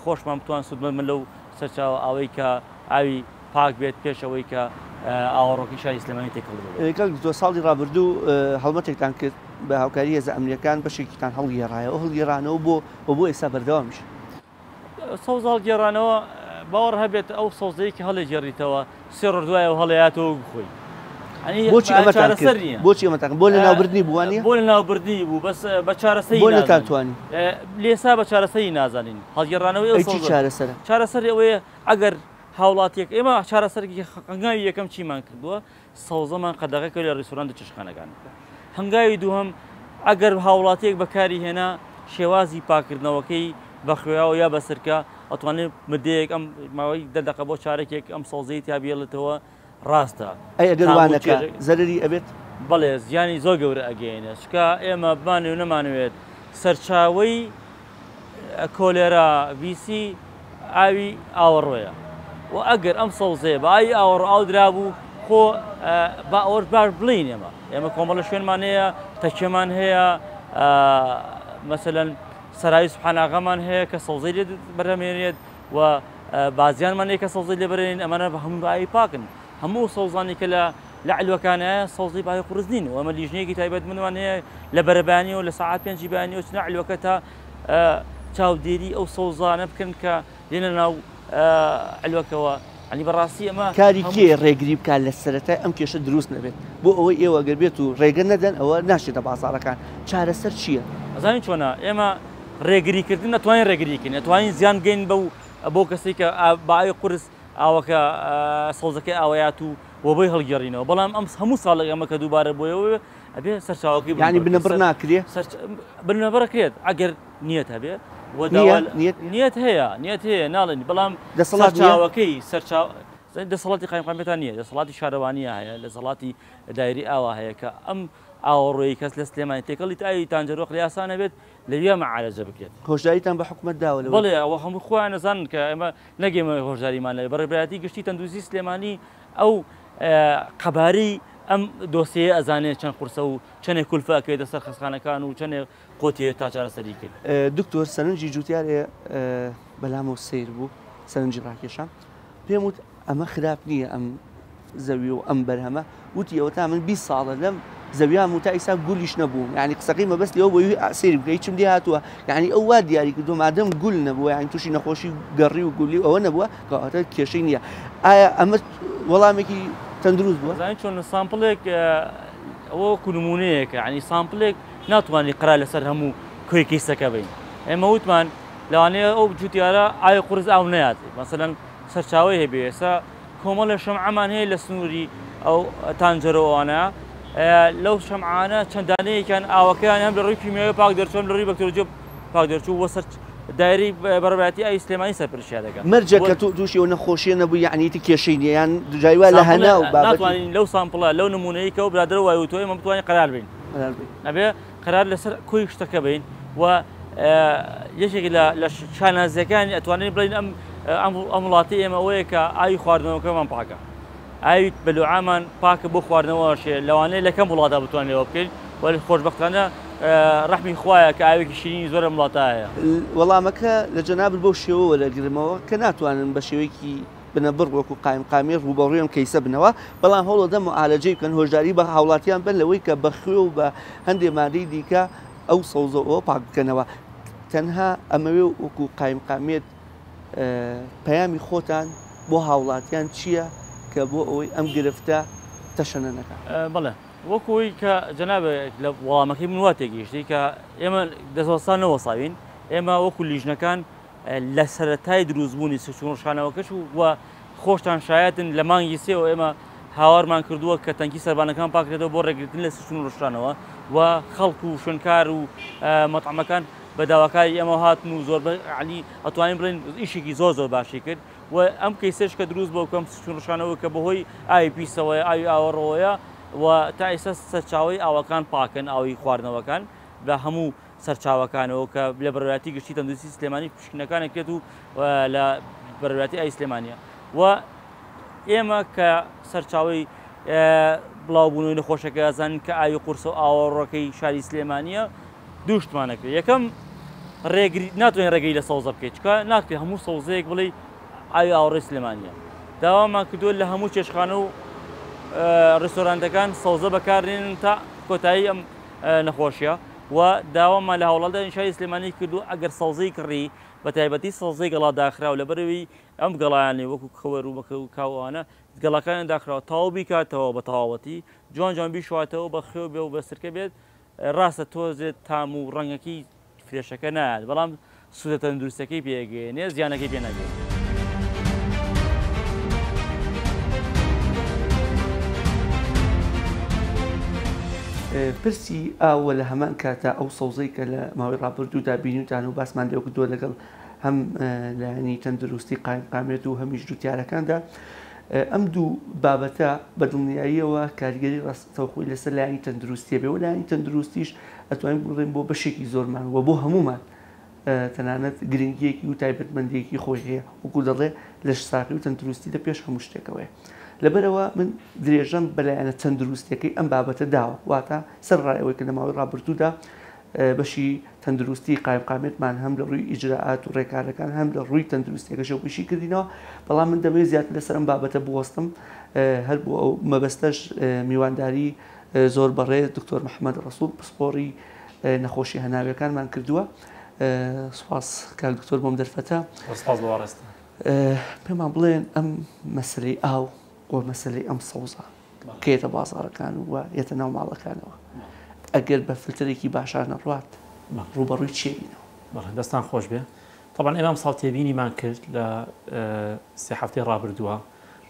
خۆشمان بتوان سوودمەند بن لەو سەرچاوە ئاوەی کە ئاوی پاک بێت پێش ئەوەی کە ئاوەڕۆکەی شاری سلێمانی تێکەڵ ببێت.
کاک دکتۆر ساڵی ڕابردوو هەڵمەتێکتان کرد بە هاوکاری هێزە ئەمنییەکان بەشێکیتان هەڵگێڕایەوە، ئەو هەڵگێڕانەوە بۆ و بۆ ئێستا بەردەوامیشە؟
سەوز هەڵگێڕانەوە باوەڕ هەبێت ئەو سەوزەی کە هەڵێگێڕیتەوە سێ ڕۆژ دوای ئەو هەڵەیاتەوە بخۆی.
بۆچی ئەمەتان کرد؟ بۆچی ئەمەتان کرد؟ بۆ لەناوبردنی بوو وانییە؟
بۆ لەناوبردنی بوو بەس بە چارەسەری
بۆ نەتانتوانی؟
لێسا بە چارەسەری نازانین هەڵگێڕانەوەی ئەو
ئەی چی چارەسەرە؟
چارەسەری ئەوەیە ئەگەر هاوڵاتیەک ئێمە چارەسەرێکی هەنگاوی یەکەم چیمان کردووە سەوزەمان قەدەغە کرد لە ڕیستۆرانت و چێشتخانەکان هەنگاوی دووهەم ئەگەر هاوڵاتیەک بەکاری هێنا شێوازی پاکردنەوەکەی بە خوێاوە یا بە سرکە ئەتوانێت مدەیەک ئەم ماوەی دە دەقە بۆ چارەکێک ئەم سەوزەی تیا بێڵێتەوە ڕاستە
ئەی ئەگەر وا نەکا زەرەری ئەبێت؟
بەڵێ زیانی زۆر گەورە ئەگەیەنێت چونکە ئێمە بمانەوێت و نەمانەوێت سەرچاوەی کۆلێرا ڤیسی ئاوی ئاوەڕۆیە و ئەگەر ئەم سەوزەیە بە ئاوی ئاوەڕۆ ئاو درابوو خۆ با ئەوەش باش بڵین ئێمە ئێمە کۆمەڵە شوێنمان هەیە تەکیەمان هەیە مەسەلەن سەرای سوبحاناغەمان هەیە کە سەوزەی لێ بەرهەمێنێت و بازیانمان هەیە کە سەوزەی لێ بەرێن ئەمانە بە هەموو ئاوی پاکن هەموو سەوزانی کە لە لە عەلوەکانە سەوزەی باوی قورس نین و ئەمە لیژنەیەکی تایبەتمەندمان هەیە لە بەرەبەیانیەوە لە سەعات پێنجی بەیانیەوە چنە عەلوەکە تا چاودێری ئەو سەوزانە بکەن کە دێنە ناو عەلوەکەوە ئەنی بەڕاستی ئەمە
کاری کێ ڕێگری بکات لە سەرەتای ئەم کێشە دروست نەبێت بۆ ئەوەی ئێوە گەر بێت و ڕێگە نەدەن ئەوە ناچێتە بازاڕەکان چارەسەر چییە؟
ئەزانی چۆنە ئێمە ڕێگریکردن ئەتوانین ڕێگریکردن ئەتوانین زیان بگەین بەو بۆ کەسێک کە بە ئاوی قورس ئاوەکە سەوزەکەی ئاوەیات و و بۆی هەڵگێڕینەوە بەڵام ئەم هەموو ساڵێک ئەمە کە دووبارە بۆیەوە ئەبێ سەرچاوەکەی
یانی بنەبڕ ناکرێ
بنەبڕ کرێت ئەگەر نیەت هەبێ نیەت هەیە نیەت هەیە ناڵێن بەڵام
دەسەڵاتەکەی
سەرچاو دەسەڵاتی قایمقامیەتان نییە دەسەڵاتی شارەوانیە هەیە لە دەسەڵاتی دایری ئاوا هەیە کە ئەم ئاوەڕۆی کەس لە سلێمانی تێکەڵی ئاوی تانجەرۆ قلیاسانە بێت لەویا مەعالەجە بکرێت.
هۆشداریتان بە حکومەت داوە لەوەی؟
بەڵێ ئەوە هەموو خۆیان ئەزانن کە ئێمە نەک ئێمە هۆشداریمان لێ، بەڕێوەبەرایەتی گشتی تەندروستی سلێمانی ئەو قەبارەی ئەم دۆسیەیە ئەزانێت چەند قورسە و چەندێک کولفە ئەکەوێتە سەر خەستخانەکان و چەندێک قۆتیە تا چارەسەری کرد.
دکتۆر سەرنجی جوتیارێ بەلامەوە سەیر بوو، سەرنجی ڕاکێشام، پێم وت ئەمە خراپ نییە ئەم زەوی و ئەم بەرهەمە، وتی ئەوەتا من 20 ساڵە لەم زەویام و تا ئیسا گولیش نەبووم یعنی قسەکەی مەبەست لەوە بۆی سەیری بکە هیچم لێ هاتووە یعنی ئەو وا دیاری کردو مادەم گول نەبووە یعنی تووشی نەخۆشی گەڕی و گولی ئەوە نەبووە کەواتە کێشەی نییە ئایا ئەمە وەڵامێکی تەندروست بووە؟
زانی چۆن sample ێک ئەوە وەکو نمونەیەکە یعنی sample ێک ناتوانانی قرار لەسەر هەموو کۆی کەیسەکە بین ئێمە وتمان لەوانەیە ئەو جوتیارە ئاوی قورس ئاو نەیات مەسەلەن سەرچاوەی هەبێ ئێستا کۆمەڵە شەمعەمان هەیە لە سنووری ئەو تانجەرۆوانە لەو شەمعانە چەند دانەیەکیان ئاوەکەیان هەم لە ڕووی کیمیاوی پاک دەرچوو هەم لە ڕووی بەکتەرۆجی پاک دەرچوو وە سەر دایرەی بەڕێوەبەرایەتی ئاوی سلێمانی سەرپەرشتیان دەکات.
مەرجە کە تۆ تووشی ئەو نەخۆشیە نەبووی یەعنی ئیتر کێشەی نییە یان جاری وا لە هەناو بابەتی
ناتوانین لەو sample ە لەو نموونەی کە ئەو برادەرە وای وتووە ئێمە بتوانین قەرار بین ئەبێ قەرار لەسەر کۆی شتەکە بین و یەکێک لە شانازیەکانی ئەتوانین بڵین ئەم ئەم وڵاتی ئێمە ئەوەیە کە ئاوی خواردنەوەکەمان پاکە ئاوی بەلوعامان پاکە بۆ خواردنەوە شێ لەوانەیە لە کەم وڵاتا بتوانین لەوە بکەین وەلی خۆشبەختانە ڕەحمی خوایە کە ئاوێکی شیرینی زۆر لەم وڵاتە هەیە.
وەڵامەکە لە جەنابت بەو شێوە وەرەگرمەوە کە ناتوانن بە شێوەیەکی بنەبڕ وەکو قایمقامیەت ڕووبەڕووی ئەم کەیسە بنەوە، بەڵام هەوڵدەدەن موعالەجەی بکەن، هۆشداری بە هاوڵاتیان بەن لەوەی کە بە خوێ و بە هەندێ مادەی دیکە ئەو سەوزە و ئەوە پاک بکەنەوە. تەنها ئەمەوێ وەکو قایمقامیەت پەیامی خۆتان بۆ هاوڵاتیان چییە کە بۆ ئەوەی ئەم گرفتە تەشەنە نەکات؟
بەڵێ وەکو ئەوەی کە جەنابت لە وەڵامەکەی من وا تێگەیشتی کە ئێمە دەستوەستان نەوەستاوین، ئێمە وەکو لیژنەکان لە سەرەتای دروستبوونی سکچوون ڕشانەوەکەش و خۆشتان شایەتن لە مانگی سێوە ئێمە هاوارمان کردووە کە تەنکی سەربانەکان پاکرێتەوە بۆ ڕێگرتن لە سکچوون ڕشانەوە و خەڵک و شوێنکار و مەتعەمەکان بە داواکاری ئێمە هاتن و زۆر علی ئەتوانین بڵێن ئیشێکی زۆر زۆر باشی کرد و ئەم کەیسەش کە دروست بۆ کەم سکچوون ڕشانەوە کە بەهۆی ئاوی پیسەوەیە ئاوی ئاوەڕۆیە و تا ئێستا سەرچاوەی ئاوەکان پاکن ئاوی خواردنەوەکان بە هەموو سەرچاوەکانەوە کە لە بەڕێوەبەرایەتی گشتی تەندروستی سلێمانی پشکنینەکان ئەکرێت و لە بەڕێوەبەرایەتی ئاوی سلێمانیە و ئێمە کە سەرچاوەی بڵاوبوونەوەی نەخۆشەکە ئەزانین کە ئاوی قورسە و ئاوەڕۆکەی شاری سلێمانیە دوو شتمان ئەکرێت یەکەم ڕێگری ناتوانین ڕێگری لە سەوزە بکەیت چکە ناکرێت هەموو سەوزەیەک بڵێ ئاوی ئاوەڕۆی سلێمانیە داوامان کردووە لە هەموو چێشخانە و ڕێستۆرانتەکان سەوزە بەکارنێنن تا کۆتایی ئەم نەخۆشیە و داوامان لە هاوڵاتیانی شاری سلێمانی کردووە ئەگەر سەوزەی کڕی بە تایبەتی سەوزەی گەڵا داخراو لەبەرئەوەی ئەم گەڵایانەی وەکو کەوەر و مەکە و کاو ئەوانە گەڵاکانیان داخراوە تەواو بیکاتەوە بە تەواوەتی جوان جوان بیشواتەوە بە خوێ بێ و بە سرکە بێت ڕاستە تۆزێ تام و ڕەنگەکەی fresh ەکە نایات بەڵام سوودە تەندروستەکەی پێگەیەنێ زیانەکەی پێ ناگەیەنێ.
پرسی ئاو و لە هەمان کاتا ئەو سەوزەی کە لە ماوەی ڕابردوودا بینیوتان و باسمان لێوە کردووە لەگەڵ هەم لایەنی تەندروستی قایمقامیەت و هەمیش جوتیارەکاندا ئەم دوو بابەتە بە دڵنیاییەوە کاریگەری ڕاستەوخۆی لەسەر لایەنی تەندروستیە بێ و لایەنی تەندروستیش ئەتوانین بڵێین بۆ بەشێکی زۆرمان و بۆ هەموومان تەنانەت گرنگیەکی و تایبەتمەندیەکی خۆی هەیە وەکو دەڵێ لەشساغی و تەندروستی لە پێش هەموو شتێکەوەیە لەبەرەوە من درێژەم بەلایەنە تەندروستیەکەی ئەم بابەتە داوە واتە سەر ڕایەوەی کە لە ماوەی ڕابردوودا بەشی تەندروستی قایمقامیەتمان هەم لە ڕووی ئیجرائات و ڕێکارەکان هەم لە ڕووی تەندروستیەکەشەوە بەشی کردینەوە بەڵام من دەمەوێت زیاتر لەسەر ئەم بابەتە بوەستم هەر بۆ ئەو مەبەستەش میوانداری زۆر بەڕێز دکتۆر محەممەد ڕەسوڵ پسپۆڕی نەخۆشی هەناویەکانمان کردووە سوپاس کاک دکتۆر بۆم دەرفەتە
سپاس بۆ بەڕێزتان
پێمان بڵێن ئەم مەسلەی ئاو و مەسلەی ئەم سەوزە کە یەتە بازاڕەکان و یەتە ناو ماڵەکانەوە ئەگەر بە فلتەرێکی باشا نەڕوات ڕووبەڕووی چی بینەوە؟
بەڵێ دەستان خۆش بێ تەبعەن ئێمە ئەمساڵ تێبینیمان کرد لە سێ هەفتەی ڕابردووە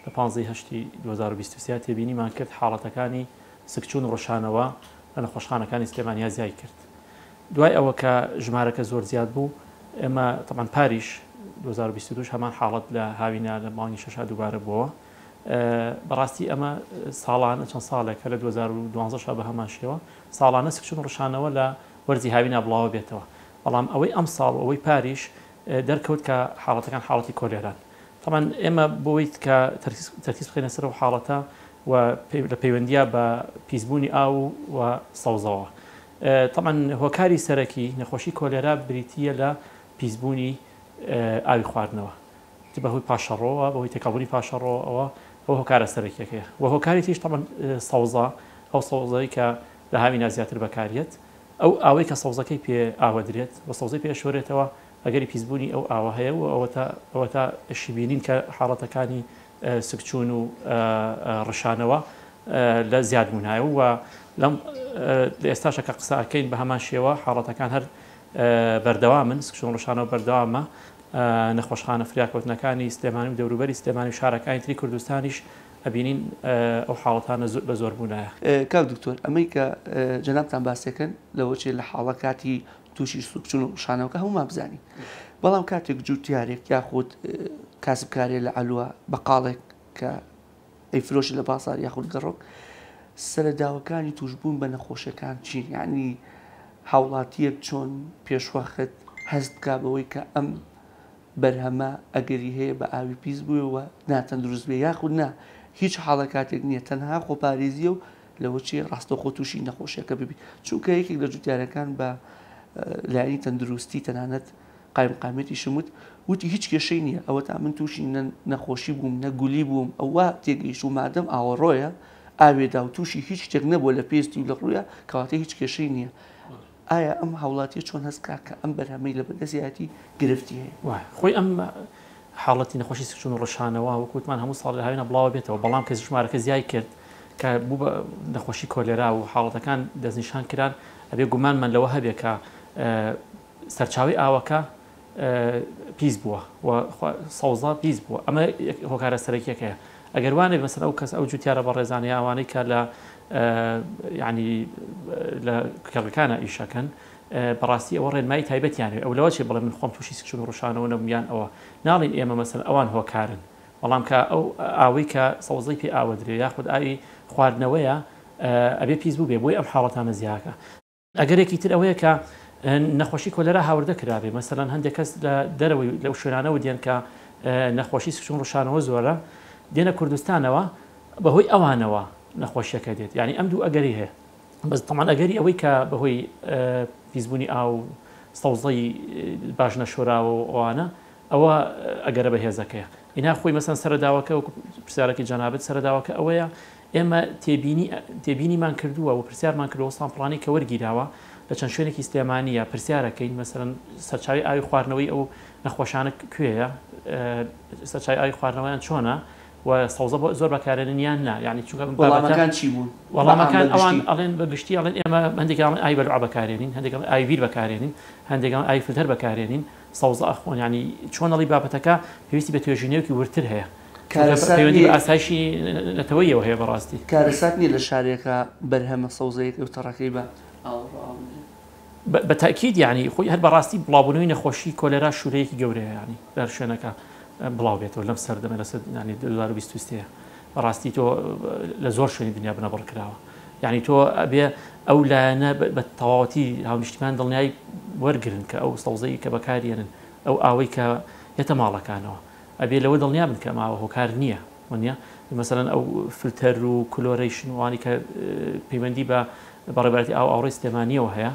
لە پانزەی هەشتی 2023 تێبینیمان کرد حاڵەتەکانی سکچوون و ڕشانەوە لە نەخۆشخانەکانی سلێمانیا زیای کرد دوای ئەوە کە ژمارەکە زۆر زیاد بوو ئێمە تەبعەن پاریش 2022 هەمان حاڵەت لە هاوینە لە مانگی شەشا دووبارە بووەوە بەڕاستی ئەمە ساڵانە چەند ساڵێکە لە 2012 شا بە هەمان شێوە ساڵانە سکچون و ڕشانەوە لە وەرزی هاوینا بڵاوە بێتەوە بەڵام ئەوەی ئەم ساڵ و ئەوەی پاریش دەرکەوت کە حاڵەتەکان حاڵەتی کۆلێران تەبعەن ئێمە بۆی کە تەرکیز بخەینە سەر ئەو حاڵەتە و لە پەیوەندیە بە پیسبوونی ئاو و سەوزەوە تەبعەن هۆکاری سەرەکی نەخۆشی کۆلێرا بریتییە لە پیسبوونی ئاوی خواردنەوە چ بەهۆی پاشەڕۆوە، بەهۆی تێکەڵبوونی پاشەڕۆوە، ئەوە هۆکارە سەرەکیەکەیە. وە هۆکاری تریش تەبعەن سەوزە، ئەو سەوزەی کە لە هاوینا زیاتر بەکاریەت. ئەو ئاوەی کە سەوزەکەی پێ ئاوەدرێت و سەوزەی پێ ئەشۆرێتەوە ئەگەری پیسبوونی ئەو ئاوە هەیە و ئەوەتا ئەوەتا ئەشیبینین کە حاڵەتەکانی سکچوون و ڕشانەوە لە زیادبوونایە و لەم لە ئێستاشە کە قسە ئەکەین بە هەمان شێوە حاڵەتەکان هەر بەردەوامن، سکچوون ڕشانەوە بەردەوامە. نەخۆشخانە فریاکەوتنەکانی سلێمانی و دەوروبەری سلێمانی و شارەکانی تری کوردستانیش ئەبینین ئەو حاڵەتانە بە زۆر بوونایە.
کاک دکتۆر ئەمەی کە جەنابتان باسێکن لەوەچێ لە حاڵە کاتی تووشی سوکچون و ڕشانەوەکە هەمومان بزانین بەڵام کاتێک جوتیارێک یاخود کاسبکارێ لە عەلوە بەقاڵێک کە ئەیفرۆشی لە بازار یاخود گەڕۆک سەرەداوەکانی توشبوون بە نەخۆشیەکان چین یعنی هاوڵاتیەک چۆن پێشوەخت هەست بکا بەوەی کە ئەم بەرهەمە ئەگەری هەیە بە ئاوی پیس بووێ و ناتەندروست بێ یاخود نا هیچ حاڵە کاتێک نییە تەنها خۆپارێزیە و لەوە چی ڕاستەوخۆ تووشی نەخۆشیەکە ببی چونکە یەکێک لە جوتیارەکان بە لایەنی تەندروستی تەنانەت قایمقامیەتیشم وت، وتی هیچ کێشەی نییە، ئەوەتا من تووشی نە نەخۆشی بووم، نە گولی بووم، ئەو وا تێگەیشتوو مادەم ئاوەڕۆیە، ئاوێ دا و تووشی هیچ شتێک نەبووە لە پێستی و لە ڕوویا، کەواتە هیچ کێشەی نییە. ئایا ئەم هاوڵاتییە چۆن هەست بکات کە ئەم بەرهەمەی لەبەردەستیایەتی گرفتی هەیە؟
وایە. خۆی ئەم حاڵەتی نەخۆشی سکچوون و ڕشانەوە وەکو وتمان هەموو ساڵ لە هاوینە بڵاوە بێتەوە، بەڵام کە ژمارەکە زیای کرد کە بوو بە نەخۆشی کۆلێرا و حاڵەتەکان دەستنیشان کران، ئەبێ گومانمان لەوە هەبێ کە سەرچاوەی ئاوەکە پیس بووە و سەوزە پیس بووە ئەمە هۆکارە سەرەکیەکەیە ئەگەر وانێت مەسەن ئەو کەس ئەو جوتیارە بەڕێزانە یا ئەوانەی کە لە ینی لە کێڵگەکانە ئیشەکەن بەڕاستی ئەوە ڕێنمایی تایبەتیان هەیە ئەو لەوە چێ بڵێ من خۆم تووشی سکچون و ڕشانەوە نەبووم یان ئەوە ناڵین ئێمە مەسەن ئەوان هۆکارن بەڵام کە ئەو ئاوەی کە سەوزەی پێ ئاوەدرێ یاخود ئاوی خواردنەوەیە ئەبێ پیس بوو بێ بۆی ئەم حاڵەتانە زیاکە. ئەگەرێکی تر ئەوەیە کە نەخۆشی کۆلێرا هاوردە کرابێ، مەسەلەن هەندێک کەس لە دەرەوەی لەو شوێنانەوە دێن کە نەخۆشی سکچوون ڕشانەوە زۆرە دێنە کوردستانەوە بەهۆی ئەوانەوە نەخۆشیەکە دێت یعنی ئەم دوو ئەگەری هەیە بەس تەمان ئەگەری ئەوەی کە بەهۆی پیسبوونی ئاو سەوزەی باش نەشۆراوە و ئەوانە ئەوە ئەگەرە بەهێزەکەیە ئینا خۆی مەسەن سەرەداوەکە وەکو پرسیارەکەی جەنابت سەرەداوەکە ئەوەیە ئێمە تێبینی تێبینیمان کردووە و پرسیارمان کردووە ئەو سامپڵانەی کە وەرگیراوە لە چەند شوێنێکی سلێمانییە پرسیارەکەین مەسەلەن سەرچاوەی ئاوی خواردنەوەی ئەو نەخۆشانە کوێیە سەرچاوی ئاوی خواردنەوەیان چۆنە و سەوزە بۆ زۆر بەکارێنن یان نا یعنی چونکە
وەڵامەکان چی بوون؟
وەڵامەکان ئەوان ئەڵێن بە گشتی ئەڵێن ئێمە هەندێک ئەڵێن ئاوی بەلوعە بەکارێنین هەندێک ئەڵێن ئاوی بیر بەکارێنین هەندێک ئەڵێن ئاوی فلتەر بەکارێنین سەوزە ئەخۆن یعنی چۆن ئەڵی بابەتەکە پێویستی بە توێژینەوەکی وردتر هەیە
کارەسات
پەیوەندی
نییە
بە ئاسایشی نەتەوەییەوە هەیە بەڕاستی.
کارەسات نییە لە شارێکا بەرهەمە سەوزەیەکەی و تەڕەکەی بە ئاوەڕۆ ئاو بدرێت؟
بە تەئکید یانی خۆی هەر بەڕاستی بڵاوبوونەوەی نەخۆشی کۆلێرا شوورەیەکی گەورەیە یانی لە هەر شوێنەکە بڵاو بێتەوە لەم سەردەمە لە سەر یانی 2023 بەڕاستی تۆ لە زۆر شوێنی دنیا بنەبڕ کراوە یانی تۆ ئەبێ ئەو لایەنە بە تەواوەتی هاونیشتیمان دڵنیای وەرگرن کە ئەو سەوزەی کە بەکاریێنن ئەو ئاوەی کە یەتە ماڵەکانەوە ئەبێ لەوە دڵنیا بن کە ئەم ئاوە هۆکار نییە وەنیە مەسەلەن ئەو فلتەر و کلۆرەیشن وانی کە پەیوەندی بە بەڕێبەرەتی ئاو ئاوڕی سلێمانیەوە هەیە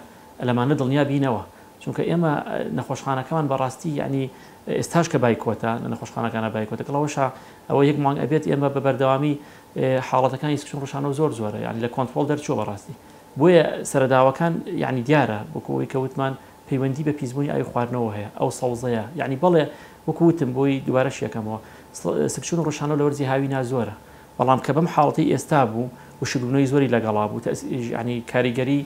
لەمانە دڵنیا بینەوە چونکە ئێمە نەخۆشخانەکەمان بەڕاستی یعنی ئێستاش کە بایکۆتە لە نەخۆشخانەکانە بایکۆتە کەڵەوەشە ئەوە یەک مانگ ئەبێت ئێمە بە بەردەوامی حاڵەتەکانی سکچون ڕشانەوە زۆر زۆرە یعنی لە کۆنترۆڵ دەرچووە بەڕاستی بۆیە سەرەداوەکان یعنی دیارە وەکو ئەوەی کە وتمان پەیوەندی بە پیسبوونی ئاوی خواردنەوە هەیە ئەو سەوزەیە یعنی بەڵێ وەکو وتم بۆی دووبارەش یەکەمەوە سکچوون و ڕشانەوە لە وەرزی هاوینا زۆرە بەڵام کە بەم حاڵەتەی ئێستا بوو وشکبوونەوەی زۆری لەگەڵا بوو یعنی کاریگەری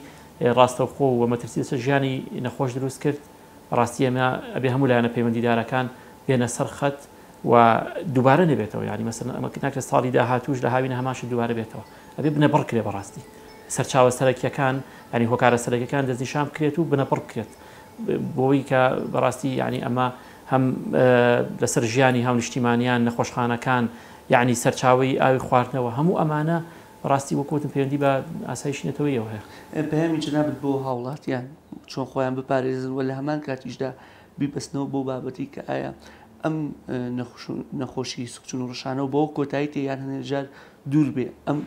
ڕاستەوخۆ و مەترسی لەسەر ژیانی نەخۆش دروست کرد بەڕاستی ئێمە ئەبێ هەموو لایەنە پەیوەندیدارەکان بێنە سەر خەت و دووبارە نەبێتەوە یعنی مەسەلەن ئەمە ناکرێت ساڵی داهاتووش لە هاوینە هەمان شت دووبارە بێتەوە ئەبێ بنەبڕ کرێ بەڕاستی سەرچاوە سەرەکیەکان یعنی هۆکارە سەرەکیەکان دەستنیشان بکرێت و بنەبڕ بکرێت بۆی کە بەڕاستی یعنی ئەمە هەم لەسەر ژیانی هاونیشتیمانیان نەخۆشخانەکان یعنی سەرچاوەی ئاوی خواردنەوە هەموو ئەمانە بەڕاستی وەکو وتم پەیوەندی بە ئاسایشی نەتەوەیەوە هەیە.
پەیامی جەنابت بۆ هاوڵاتیان چۆن خۆیان بپارێزن و لە هەمان کاتیشدا بیبەستنەوە بەو بابەتەی کە ئایا ئەم نەخۆشی سکچون و ڕشانەوە بەوە کۆتایی تێ یان هەندێک جار دوور بێ ئەم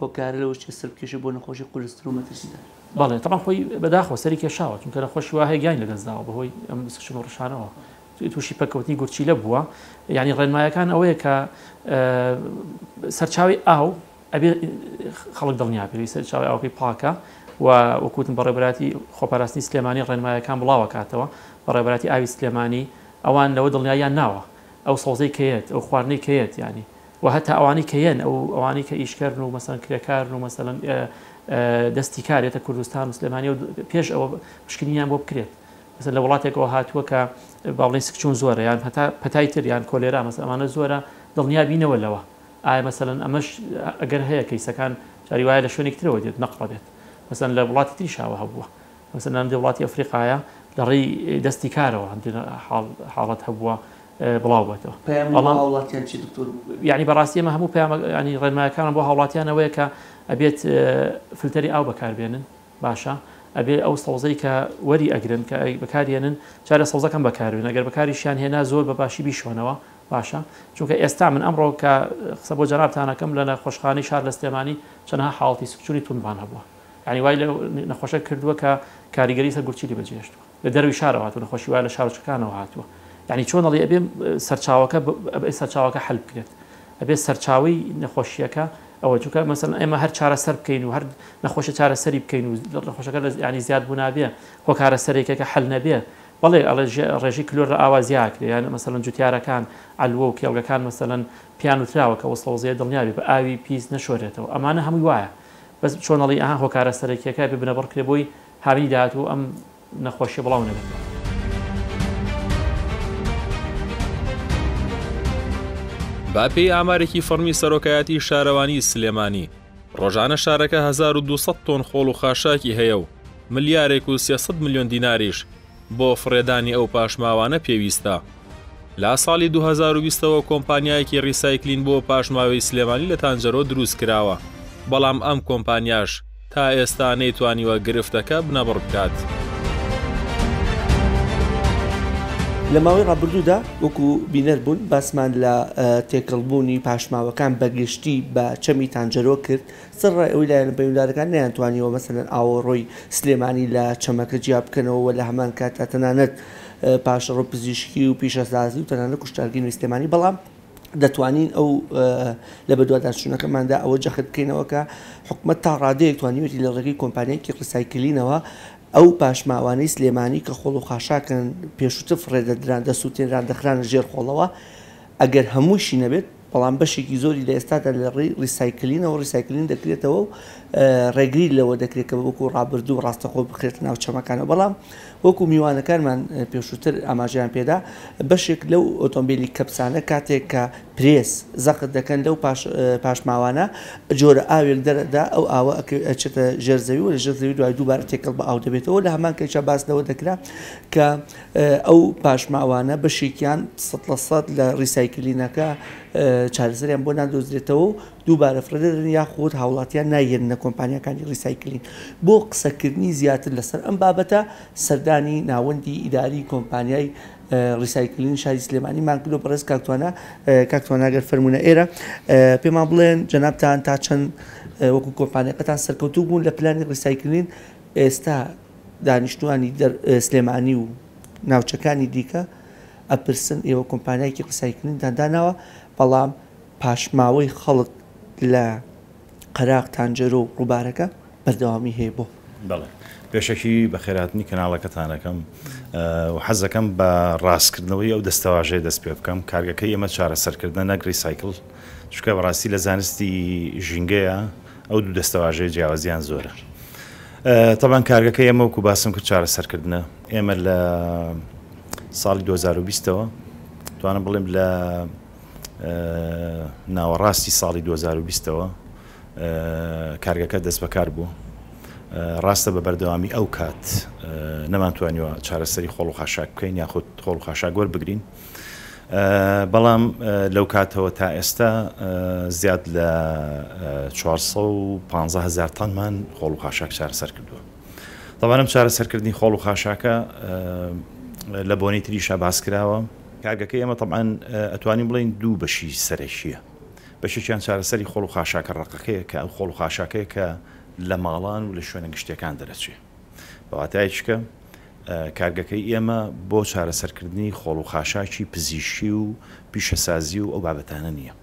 هۆکارە لەوە چێ سەر بکێشێ بۆ نەخۆشی قورستر و مەترسیدار.
بەڵێ تەبعەن خۆی بەداخەوە سەری کێشاوە چونکە نەخۆشی وا هەیە گیانی لەدەست داوە بەهۆی ئەم سکچون و ڕشانەوە تووشی پەککەوتنی گورچیلە بووە یعنی ڕێنمایەکان ئەوەیە کە سەرچاوی ئاو ئەبێ خەڵک دڵنیا بێ سەرچاوی ئاوەکەی پاکە و وەکو وتم بەڕێوەبەرایەتی خۆپاراستنی سلێمانی ڕێنمایەکان بڵاوەکاتەوە، بەڕێوەبەرایەتی ئاوی سلێمانی ئەوان لەوە دڵنیاییان ناوە ئەو سەوزەی کە یەت ئەو خواردنەی کە یەت یانی و هەتا ئەوانەی کە یەن ئەو ئەوانەی کە ئیشکەرن و مەسەلەن کرێکارن و مەسەلەن دەستی کار یەتە کوردستان و سلێمانی و پێش ئەوە پشکنینیان بۆ بکرێت مەسەلەن لە وڵاتێکەوە هاتووە کە با بڵێین سکچوون زۆرە یان هەتا پەتای تر یان کۆلێرا مەسەلەن ئەمانە زۆرە دڵنیا بینەوە لەوە ئایا مەسەلەن ئەمەش ئەگەر هەیە کەیسەکان جاری وایە لە شوێنێکی ترەوە دێت نەقڵە بێت مەسەلەن لە وڵاتی تریشاوە هەبووە مەسەلەن هەندێک وڵاتی ئەفریقایە لە ڕێی دەستی کارەوە هەندێک حاڵەت هەبووە بڵاو بێتەوە.
پەیام بۆ هاوڵاتیان چی دکتۆر؟
یعنی بەڕاستی ئێمە هەموو پەیامە ینی ڕێنمایەکانمان بۆ هاوڵاتیان ئەوەیە کە ئەبێت فلتەری ئاو بەکاربێنن باشە ئەبێ ئەو سەوزەی کە وەری ئەگرن کە بەکارێنن چارە سەوزەکەم بەکاربێن ئەگەر بەکاریشیان هێنا زۆر بە باشی بیشۆنەوە باشە چونکە ئێستا من ئەمڕۆ کە قسە بۆ جەنابتان ئەکەم لە نەخۆشخانەی شار لە سلێمانی چەنەها حاڵەتی سکچوونی توندمان هەبووە یانی وای لە نەخۆشە کردووە کە کاریگەری سەر گورچیلی بەجێهێشتووە لە دەروی شارەوە هاتووە نەخۆشی وایە لە شارۆچکەکانەوە هاتووە یانی چۆن ئەڵێ ئەبێ سەرچاوەکە ئەبێ سەرچاوەکە حل بکرێت ئەبێ سەرچاوەی نەخۆشیەکە ئەوە چونکە مەسەلەن ئێمە هەر چارەسەر بکەین و هەر نەخۆشە چارەسەری بکەین و نەخۆشەکە لە ینی زیاد بوو نابێ هۆکارە سەرەکیەکە حل نەبێ بەڵێ ئەڵێ ڕێژەی کلۆر لە ئاوا زیاکرێ یان مەسەلەن جوتیارەکان عەلوە و کێڵگەکان مەسەلەن پێیان وتراوە کە ئەو سەوزەیە دڵنیا بێ بە ئاوی پیس نەشۆرێتەوە ئەمانە هەمووی وایە بەس چۆن ئەڵێی ئەها هۆکارە سەرەکیەکە ئەبێ بنەبڕ کرێ بۆی هاوینی داهاتوو ئەم نەخۆشیە بڵاو نەبێتەوە.
بە پێی ئامارێکی فەڕمی سەرۆکایەتی شارەوانی سلێمانی، ڕۆژانە شارەکە 1200 تۆن خۆڵ و خاشاکی هەیە و ملیارێک و 300 ملیۆن دیناریش بۆ فڕێدانی ئەو پاشماوانە پێویستە. لە ساڵی 2020 ەوە کۆمپانیایەکی ڕیسایکلین بۆ پاشماوەی سلێمانی لە تانجەرۆ دروستکراوە، بەڵام ئەم کۆمپانیاش تا ئێستا نەیتوانیوە گرفتەکە بنەبڕ بکات.
لە ماوەی ڕابردوودا وەکو بینەر بوون باسمان لە تێکەڵبوونی پاشماوەکان بە گشتی بە چەمی تانجەرۆ کرد، سەرەڕای ئەوەی لایەنە پەیوەندارەکان نەیانتوانیوە مەسەلەن ئاوەڕۆی سلێمانی لە چەمەکە جیا بکەنەوە و لە هەمان کاتدا تەنانەت پاشەڕۆ پزیشکی و پیشەسازی و تەنانەت کوشتارگەی نوێی سلێمانی بەڵام دەتوانین ئەو لە بەدواداچوونەکەماندا ئەوە جەخت بکەینەوە کە حکومەت تا ڕادەیەک توانیوێتی لە ڕێگەی کۆمپانیایەکی ڕیسایکلینەوە ئەو پاشماوانەی سلێمانی کە خۆڵ و خاشاکن پێشووتر فڕێدەدران دەسووتێنران دەخرانە ژێر خۆڵەوە ئەگەر هەمووشی نەبێت بەڵام بەشێکی زۆری لە ئێستادا لە ڕێی ڕیسایکلینەوە ڕیسایکلین دەکرێتەوە و ڕێگری لەوە دەکرێت کە وەکو ڕابردوو ڕاستەخۆ بخرێتە ناو چەمەکانەوە بەڵام وەکو میوانەکانمان پێشووتر ئاماژەیان پێدا بەشێک لەو ئۆتۆمبیلی کەپسانە کاتێک کە پرێس زەخت دەکەن لەو پاشماوانە جۆرە ئاوێک دەرەدا ئەو ئاوە ئەچێتە ژێر زەوی و لە ژێر زەوی دوای دووبارە تێکەڵ بە ئاو دەبێتەوە لە هەمان کەچا باس لەوە دەکرا کە ئەو پاشماوانە بەشێکیان 100% لە ڕیسایکلینەکە چارەسەریان بۆ نادۆزرێتەوە و دووبارە فڕێدەدرێن یاخود هاوڵاتیان نایهێننە کۆمپانیاکانی ڕیسایکلین. بۆ قسەکردنی زیاتر لەسەر ئەم بابەتە سەردانی ناوەندی ئیداری کۆمپانیای ڕیسایکلین شاری سلێمانیمان کردو بەڕێز کاک توانا کاک توانا گەر فەرموونە ئێرە پێمان بڵێن جەنابتان تا چەند وەکو کۆمپانیاکەتان سەرکەوتوو بوون لە پلانی ڕیسایکلین ئێستا دانیشتوانی سلێمانی و ناوچەکانی دیکە ئەپرسن ئێوە کۆمپانیایەکی ڕیسایکلینتان داناوە بەڵام پاشماوەی خەڵک لە قەراغ تانجەرۆ و ڕووبارەکە بەردەوامی هەیە بۆ؟
بەڵێ پێشەکی بەخێرهاتنی کەناڵەکەتان ئەکەم و حەزەکەم بە ڕاستکردنەوەی ئەو دەستەواژەیە دەست پێ بکەم کارگەکەی ئێمە چارەسەرکردنە نەک ڕیسایکل چونکە بەڕاستی لە زانستی ژینگەیە ئەو دوو دەستەواژەیە جیاوازیان زۆرە تەبان کارگەکەی ئێمە وەکو باسم کرد چارەسەرکردنە ئێمە لە ساڵی 2020ەوە توانم بڵێم لە ناوەڕاستی ساڵی 2020 ەوە کارگەکە دەستبەکار بوو. ڕاستە بە بەردەوامی ئەو کات نەمانتوانیوە چارەسەری خۆڵ و خاشاک بکەین یاخود خۆڵ و خاشاک وەربگرین، بەڵام لەو کاتەوە تا ئێستا زیاد لە 415 هەزار تەنمان خۆڵ و خاشاک چارەسەر کردووە. تەبعەن ئەم چارەسەرکردنی خۆڵ و خاشاکە لە بۆنەی تریشا باس کراوە. کارگەکەی ئێمە تەبعەن ئەتوانین بڵێین دوو بەشی سەرەکییە، بەشێکیان چارەسەری خۆڵ و خاشاکە ڕەقەکەیە کە ئەو خۆڵ و خاشاکەیە کە لە ماڵان و لە شوێنە گشتییەکان دەرەچێ. بە واتایەکی کە کارگەکەی ئێمە بۆ چارەسەرکردنی خۆڵ و خاشاکی پزیشکی و پیشەسازی و ئەو بابەتانە نییە.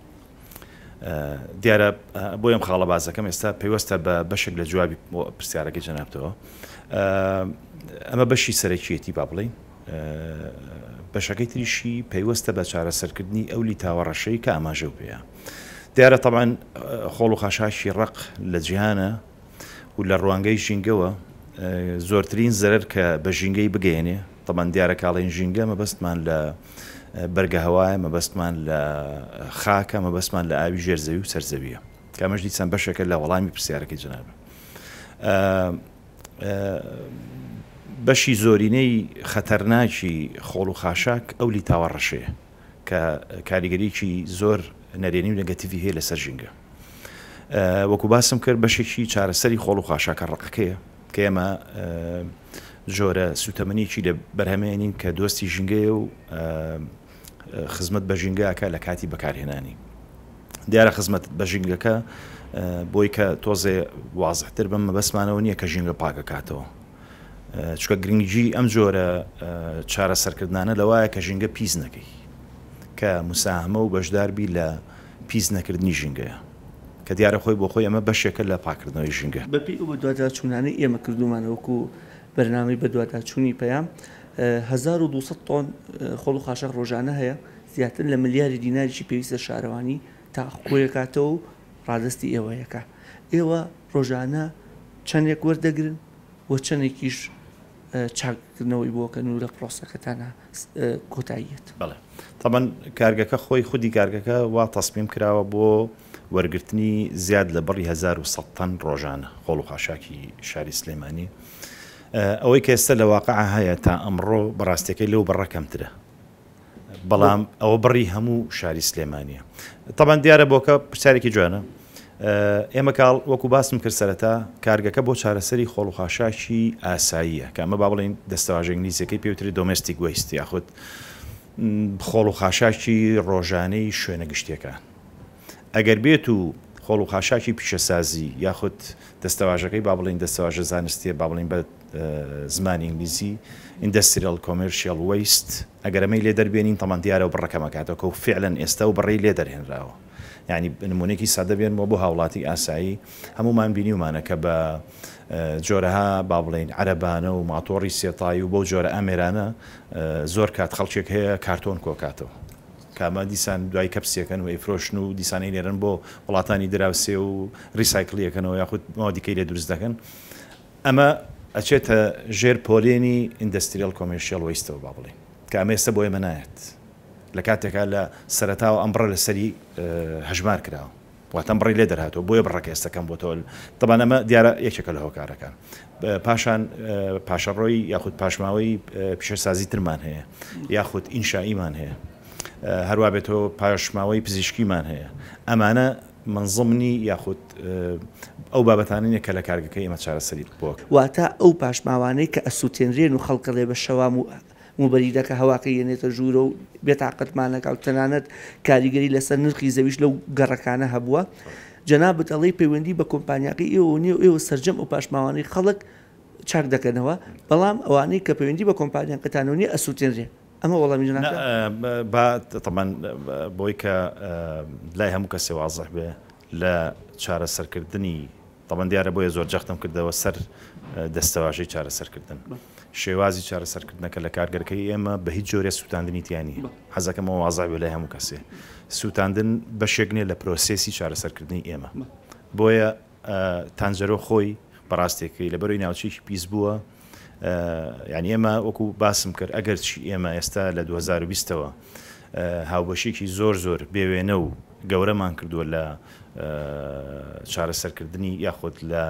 دیارە بۆ ئەم خاڵە بازەکەم ئێستا پەیوەستە بە بەشێک لە جوابی پرسیارەکەی جەنابتەوە. ئەمە بەشی سەرەکیەتی با بڵێین. بەشەکەی تریشی پەیوەستە بە چارەسەرکردنی ئەو لیتاوە ڕەشەی کە ئاماژەو پێیە. دیارە تەبعەن خۆڵ و خاشاکی ڕەق لە جیهانە و لە ڕوانگەی ژینگەوە زۆرترین زەرەر کە بە ژینگەی بگەیەنێ، تەبعەن دیارە کاڵێن ژینگە مەبەستمان لە بەرگە هەوایە، مەبەستمان لە خاکە، مەبەستمان لە ئاوی ژێر زەوی و سەر زەویە. کە ئەمەش دیسان بەشێکە لە وەڵامی پرسیارەکەی جەنابت. بەشی زۆرینەی خەتەرناکی خۆڵ و خاشاک ئەو لیتاوە ڕەشەیە کە کاریگەریی زۆر نەرێنی و نەگەتیڤی هەیە لەسەر ژینگە. وەکو باسم کرد بەشێکی چارەسەری خۆڵ و خاشاکە ڕەقەکەیە کە ئێمە جۆرە سوتەمەنیەکی لە بەرهەمێنین کە دۆستی ژینگەیە و خزمەت بە ژینگە ئەکا لە کاتی بەکارهێنانی. دیارە خزمەت بە ژینگەکە بۆی کە تۆزێ وازحتر بم مەبەستمانەوە نییە کە ژینگە پاکەکاتەوە چکە گرنگی ئەم جۆرە چارەسەرکردانە لەوایە کە ژینگە پیس نەکەی کە مساهمە و بەشداربی لە پیس نەکردنی ژینگەیە کە دیارە خۆی بۆ خۆی ئەمە بەشێکە لە پاکردنەوەی ژینگە.
بەپێی ئەو بەدواداچوونانەی ئێمە کردوومانە وەکو بەرنامەی بەدواداچوونی پەیام، 1200 تۆن خۆڵ و خاشاک ڕۆژانە هەیە، زیاتر لە ملیاری دیناریشی پێویستە شارەوانی تا کۆیەکاتەوە و ڕادەستی ئێوەیەکا. ئێوە ڕۆژانە چەندێک وەردەگرن و چەندێکیش چاککردنەوەی بۆ ئەکەن و لە پرۆسەکەتانا کۆتایی یەت؟
بەڵێ تەبعەن کارگەکە خۆی خودی کارگەکە وا تەسمیم کراوە بۆ وەرگرتنی زیاد لە بڕی 1100 تەن ڕۆژانە خۆڵ و خاشاکی شاری سلێمانی. ئەوەی کە ئێستا لە واقع هەیە تا ئەمڕۆ بەڕاستیەکەی لەو بڕە کەمترە، بەڵام ئەوە بڕی هەموو شاری سلێمانیە. تەبعەن دیارە بۆکە پرسیارێکی جوانە. ئێمە کاڵ وەکو باسم کرد سەرەتا کارگەکە بۆ چارەسەری خۆڵ و خاشاکی ئاساییە کە ئەمە با بڵێین دەستەواژە ئینگلیزیەکەی پێوترێت domestic waste یاخود خۆڵ و خاشاکی ڕۆژانەی شوێنە گشتیەکان. ئەگەر بێت و خۆڵ و خاشاکی پیشەسازی یاخود دەستەواژەکەی با بڵێین دەستەواژە زانستیە با بڵێین بە زمانی ئینگلیزی Industrial Commercial Waste ئەگەر ئەمەی لێ دەربێنین تەمان دیارە و بڕە کەمەکاتەوە کە و فعلەن ئێستا و بڕەی لێ دەرهێنراوە یعنی نمونەیەکی سادە بێنمەوە بۆ هاوڵاتی ئاسایی هەموومان بینیومانە کە بە جۆرەها با بڵێین عەرەبانە و ماتۆڕی سێتایی و بەو جۆرە ئامێرانە زۆر کات خەڵکێک هەیە کارتۆن کۆکاتەوە کە ئەمە دیسان دوای کەپسیەکەن و ئەیفرۆشن و دیسان ئەینێرن بۆ وڵاتانی دراوسێ و ریسایکلی ئەکەنەوە یاخود مەوادی کەی لێ دروست دەکەن ئەمە ئەچێتە ژێر پۆلێنی industrial commercial waste ەوە با بڵێین کە ئەمە ئێستا بۆ ئێمە نایەت لە کاتێکا لە سەرەتاوە ئەم بڕە لەسەری هەژمار کراوە واتە ئەم بڕی لێ دەرهاتووە بۆیە بڕەکە ئێستا کەم بۆتەوە تەبان ئەمە دیارە یەکێکە لە هۆکارەکان پاشان پاشەڕۆی یاخود پاشماوەی پیشەسازی ترمان هەیە یاخود ئینشائیمان هەیە هەروا بێتەوە پاشماوەی پزیشکیمان هەیە ئەمانە من ضمنی یاخود ئەو بابەتانە نیە کە لە کارگەکەی ئێمە چارەسەری بۆ.
واتە ئەو پاشماوانەی کە ئەسوتێنرێن و خەڵک ئەڵێ بە شەوام و موبەریدەکە هەواکەی یەنێتە ژوورە و بێتاقەتمان ئەکا و تەنانەت کاریگەری لەسەر نرخی زەویش لەو گەڕەکانە هەبووە. جەنابت ئەڵێی پەیوەندی بە کۆمپانیاکەی ئێوەوە نیە و ئێوە سەرجەم ئەو پاشماوانەی خەڵک چاک دەکەنەوە، بەڵام ئەوانەی کە پەیوەندی بە کۆمپانیاکەتانەوە نیە ئەسوتێنرێن. ئەمە وەڵامی جەنابتە؟
نا با تەبعەن بۆی کە لای هەموو کەسێ وازح بێ لە چارەسەرکردنی تەبعەن دیارە بۆیە زۆر جەختم کردەوە سەر دەستەواژەی چارەسەرکردن. شێوازی چارەسەرکردنەکە لە کارگەرەکەی ئێمە بە هیچ جۆرێ سووتاندنی تیا نییە. حەزەکەم ئەوە وازح بێ لای هەموو کەسێ. سووتاندن بەشێک نییە لە پرۆسێسی چارەسەرکردنی ئێمە. بۆیە تانجەرۆ خۆی بەڕاستێکەی لەبەرەوەی ناوچەیەکی پیس بووە یعنی ئێمە وەکو باسم کرد ئەگەرچی ئێمە ئێستا لە 2020 ەوە هاوبەشێکی زۆر زۆر بێوێنە و گەورەمان کردووە لە چارەسەرکردنی یاخود لە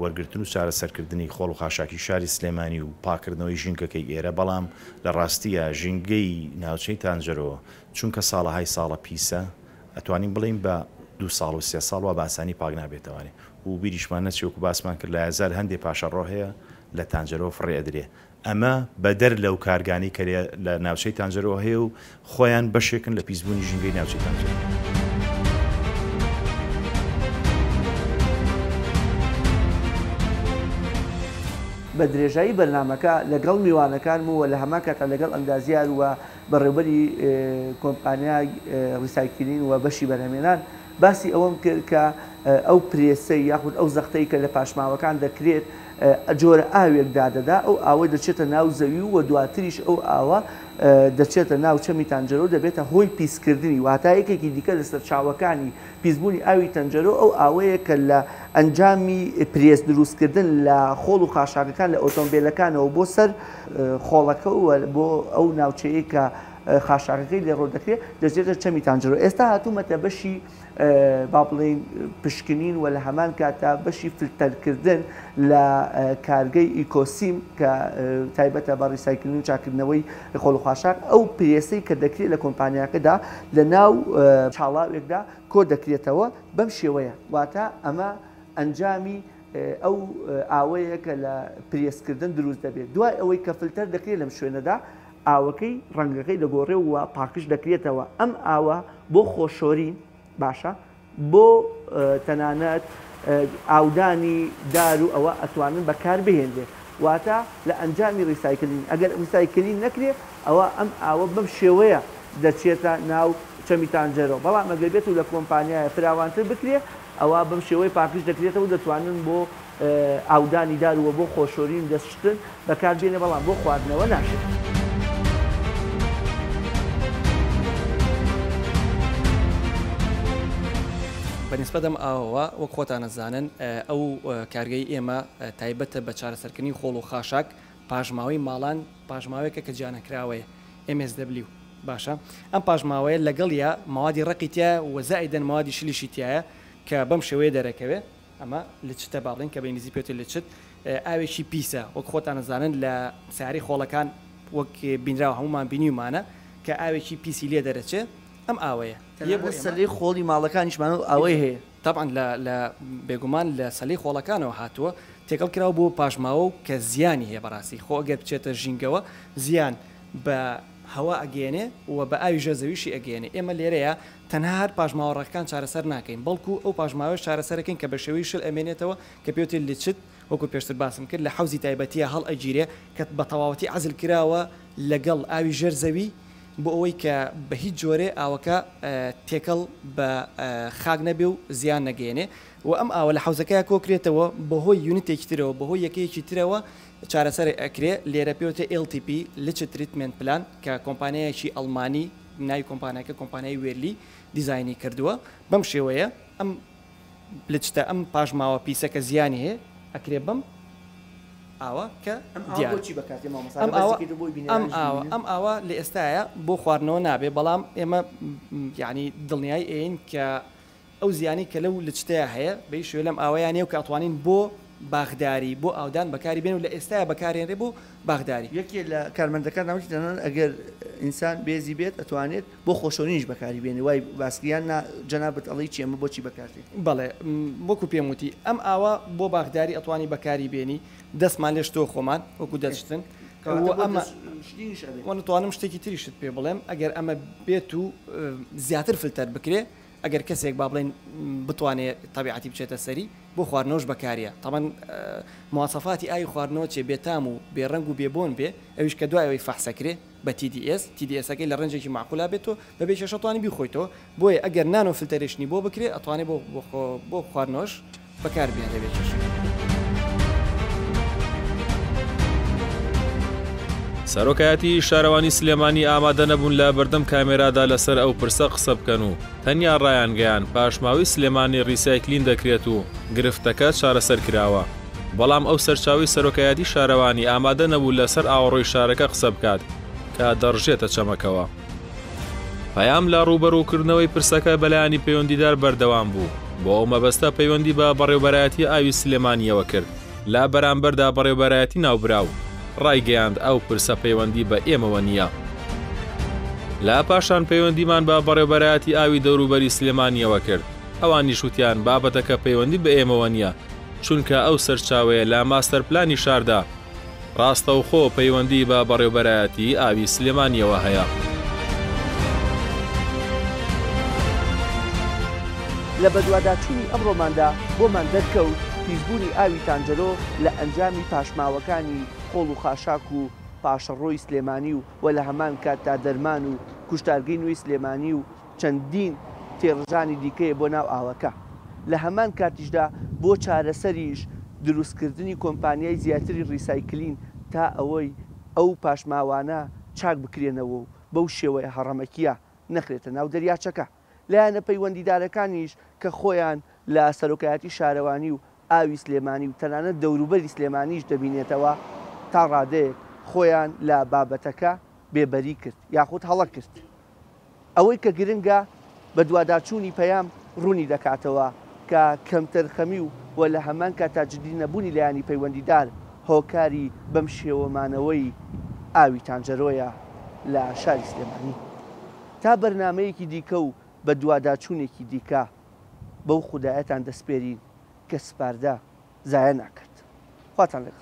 وەرگرتن و چارەسەرکردنی خۆڵ و خاشاکی شاری سلێمانی و پاکردنەوەی ژینگەکەی ئێرە بەڵام لە ڕاستیە ژینگەی ناوچەی تانجەرۆ چونکە ساڵەهای ساڵە پیسە ئەتوانین بڵێین بە دوو ساڵ و سێ ساڵ وا بە ئاسانی پاک نابێتەوانێ و بیریشمان نەچێ وەکو باسمان کرد لایەزال هەندێ پاشەڕۆ هەیە لە تانجەرۆ فڕێ ئەدرێ ئەمە بەدەر لەو کارگانەی کە لە ناوچەی تانجەرۆ هەیە و خۆیان بەشێکن لە پیسبوونی ژینگەی ناوچەی تانجەرۆ.
بە درێژایی بەرنامەکە لەگەڵ میوانەکانم و لە هەمان کاتا لەگەڵ ئەندازیار و. بەڕێوبەری کۆمپانیای ڕیسایکلین و بەشی بەرهەمێنان باسی ئەوەم کرد کە ئەو پرێسەی یاخود ئەو زەختەی کە لە پاشماوەکان دەکرێت جۆرە ئاوێک دادەدا ئەو ئاوە دەچێتە ناو زەوی و دواتریش ئەو ئاوە دەچێتە ناو چەمی تانجەرۆ دەبێتە هۆی پیسکردنی واتا یەکێکی دیکە لە سەرچاوەکانی پیسبوونی ئاوی تەنجەرۆ ئەو ئاوەیە کە لە ئەنجامی پرێس دروستکردن لە خۆڵ و خاشاکەکان لە ئۆتۆمبێلەکانەوە بۆ سەر خۆڵەکە و بۆ ئەو ناوچەیە کە خاشاکەکەی لێ ڕۆ دەکرێت دەچێتە چەمی تانجەرۆ. ئێستا هاتوومەتە بەشی با بڵێین پشکنین و لە هەمان کاتدا بەشی فلتەرکردن لە کارگەی ئیکۆسیم کە تایبەتە بە ڕیسایکلین و چاککردنەوەی خۆڵ و خاشاک، ئەو پرێسەی کە دەکرێت لە کۆمپانیاکەدا لە ناو چاڵاوێکدا کۆ دەکرێتەوە بەم شێوەیە، واتە ئەمە ئەنجامی ئەو ئاوەیە کە لە پرێسکردن دروست دەبێت دوای ئەوەی کە فلتەر دەکرێت لەم شوێنەدا ئاوەکەی ڕەنگەکەی دەگۆڕێ و پاکژ دەکرێتەوە، ئەم ئاوە بۆ خۆشۆرین باشە بۆ تەنانەت ئاودانی دار و ئەوە ئەتوانن بەکار بهێنرێ واتە لە ئەنجامی ڕیسایکلین ئەگەر ڕیسایکلین نەکرێ ئەوە ئەم ئاوە بەم شێوەیە دەچێتە ناو چەمی تانجەرۆ بەڵام ئەگەر بێت و لە کۆمپانیایە فراوانتر بکرێ ئەوە بەم شێوەیە پاکژ دەکرێتەوە دەتوانن بۆ ئاودانی دار و بۆ خۆشۆرین و دەست شتن بەکار بێنێ بەڵام بۆ خواردنەوە ناشێت.
بە نیسبەت ئەم ئاوەوە وەک خۆتان ئەزانن ئەو کارگەی ئێمە تایبەتە بە چارەسەرکردنی خۆڵ و خاشاک پاشماوەی ماڵان پاشماوەیەکە کە جیانەکراوەیە MSW باشە ئەم پاشماوەیە لەگەڵیا مەوادی ڕەقی تیایە و زائیدەن مەوادی شلیشی تیایە کە بەم شێوەیە دەرەکەوێ. ئەمە لچتە با بڵێین کە بە ئینگلیزی پێوترێت لچت ئاوێکی پیسە وەک خۆتان ئەزانن لە سەیارەی خۆڵەکان وەک بینراوە هەموومان بینیومانە کە ئاوێکی پیسی لێ دەرەچێ ئەم ئاوەیە یە بۆ
تەنانەت سەلەی خۆڵی ماڵەکانیشمان ئەو ئاوەی هەیە.
تەبعەن لە لە بێگومان لە سەلەی خۆڵەکانەوە هاتووە تێکەڵ کراوە بۆ پاشماوە و کە زیانی هەیە بەڕاستی خۆ ئەگەر بچێتە ژینگەوە زیان بە هەوا ئەگەیەنێ و بە ئاوی ژێر زەویشی ئەگەیەنێ ئێمە لێرەیە تەنها هەر پاشماوە ڕەقەکان چارەسەر ناکەین، بەڵکو ئەو پاشماوەیەش چارەسەرەکەین کە بە شێوەی شل ئەمێنێتەوە کە پێوترێت لچت، وەکو پێشتر باسم کرد لە حەوزی تایبەتییا هەڵئەگیرێ کە بە تەواوەتی عەزل کراوە لەگەڵ ئاوی ژێر زەوی بۆ ئەوەی کە بە هیچ جۆرێ ئاوەکە تێکەڵ بە خاک نەبێ و زیان نەگەیەنێ و ئەم ئاوە لە حەوزەکەیا کۆکرێتەوە بەهۆی یونتێکی ترەوە بەهۆی یەکەیەکی ترەوە چارەسەر ئەکرێ لێرە پێوترێ LTP Leach Treatment Plan کە کۆمپانیایەکی ئەڵمانی ناوی کۆمپانیاکە کۆمپانیای وێرلی دیزاینی کردووە بەم شێوەیە ئەم لچتە ئەم پاشماوە پیسە کە زیانی هەیە ئەکرێ بەم ئاوە کە دیار ئەم ئاوە ئەم ئاوە ئەم ئاوە لە ئێستاە بۆ خواردنەوە نابێ بەڵام ئێمە یعنی دڵنیای ئەین کە ئەو زیانەی کە لەو لچتەیا هەیە بەی شێوەیە لەم ئاوەیا نیە و کە ئەتوانین بۆ باخداری بۆ ئاودان بەکاری بێنین و لە ئێستایا بەکارێنرێ بۆ باخداری.
یەکێ لە کارمەندەکان وتی تەنانەت ئەگەر ئینسان بێزی بێت ئەتوانێت بۆ خۆشۆرینیش بەکاری بێنێ وای باس کرد یان نا جەنابت ئەڵێی چی ئەمە بۆچی بەکار دێ؟
بەڵێ وەکو پێم وتی ئەم ئاوە بۆ باخداری ئەتوانی بەکاری بێنی دەستمان لێ شتۆ خۆمان وەکو دەست شتن
کەواتە بۆ دەست شتینیش ئەبێ.
وە نتوانم شتێکی تریشت پێ بڵێم ئەگەر ئەمە بێت و زیاتر فلتەر بکرێ ئەگەر کەسێک با بڵێین بتوانێ تەبیعەتی بچێتە سەری بۆ خواردنەوەش بەکاریە تەبعەن مواسەفاتی ئاوی خواردنەوە چێ بێ تام و بێ ڕەنگ و بێ بۆن بێ ئەویش کە دوای ئەوەی فەحسەکرێ بە TDS TDS ەکەی لە ڕەنجێکی مەعقولا بێت تۆ بەبێ کێشە توانی بیخۆیتەوە بۆیە ئەگەر nano filtration ی بۆ بکرێ ئەتوانێ بۆ بۆ خواردنەوەش بەکار بهێنرێ بێ کێشە.
سەرۆکایەتی شارەوانی سلێمانی ئامادە نەبوون لە بەردەم کامێرادا لەسەر ئەو پرسە قسە بکەن و تەنیا ڕایانگەیاند پاشماوەی سلێمانی ڕیسایکلین دەکرێت و گرفتەکە چارەسەر کراوە بەڵام ئەو سەرچاوەی سەرۆکایەتی شارەوانی ئامادە نەبوو لەسەر ئاوەڕۆی شارەکە قسە بکات کە دەڕژێتە چەمەکەوە. پەیام لە ڕووبەڕووکردنەوەی پرسەکە بەلایەنی پەیوەندیدار بەردەوام بوو، بۆ ئەو مەبەستە پەیوەندی بە بەڕێوبەرایەتی ئاوی سلێمانییەوە کرد، لە بەرامبەردا بەڕێوبەرایەتی ناوبراو ڕایگەیاند ئەو پرسە پەیوەندی بە ئێمەوە نییە. لە پاشان پەیوەندیمان بە بەڕێوبەرایەتی ئاوی دەوروبەری سلێمانییەوە کرد، ئەوانیش وتیان بابەتەکە پەیوەندی بە ئێمەوە نییە، چونکە ئەو سەرچاوەیە لە ماستەرپلانی شاردا ڕاستەوخۆ پەیوەندی بە بەڕێوبەرایەتی ئاوی سلێمانییەوە هەیە.
لە بەدواداچوونی ئەمڕۆماندا بۆمان دەرکەوت پیسبوونی ئاوی تانجەرۆ لە ئەنجامی پاشماوەکانی خۆڵ و خاشاک و. پاشەڕۆی سلێمانی و و لە هەمان کاتدا دەرمان و کوشتارگەی نوێی سلێمانی و چەندین تێڕژانی دیکەیە بۆ ناو ئاوەکە. لە هەمان کاتیشدا بۆ چارەسەریش دروستکردنی کۆمپانیای زیاتری ڕیسایکلین تا ئەوەی ئەو پاشماوانە چاک بکرێنەوە و بەو شێوەیە هەڕەمەکییە نەخرێتە ناو دەریاچەکە. لایەنە پەیوەندیدارەکانیش کە خۆیان لە سەرۆکایەتی شارەوانی و ئاوی سلێمانی و تەنانەت دەوروبەری سلێمانیش دەبینێتەوە، تا ڕادەیەک خۆیان لە بابەتەکە بێبەری کرد یاخود هەڵە کرد. ئەوەی کە گرنگە بەدواداچوونی پەیام ڕوونی دەکاتەوە کە کەمتەرخەمی و و لە هەمان کاتدا جدی نەبوونی لایەنی پەیوەندیدار هۆکاری بەم شێوە مانەوەی ئاوی تانجەرۆیە لە شاری سلێمانی. تا بەرنامەیەکی دیکە و بەدواداچوونێکی دیکە بەو خودایەتان دەسپێرین کە سپاردە زایە ناکات. خواتان لەگەڵ.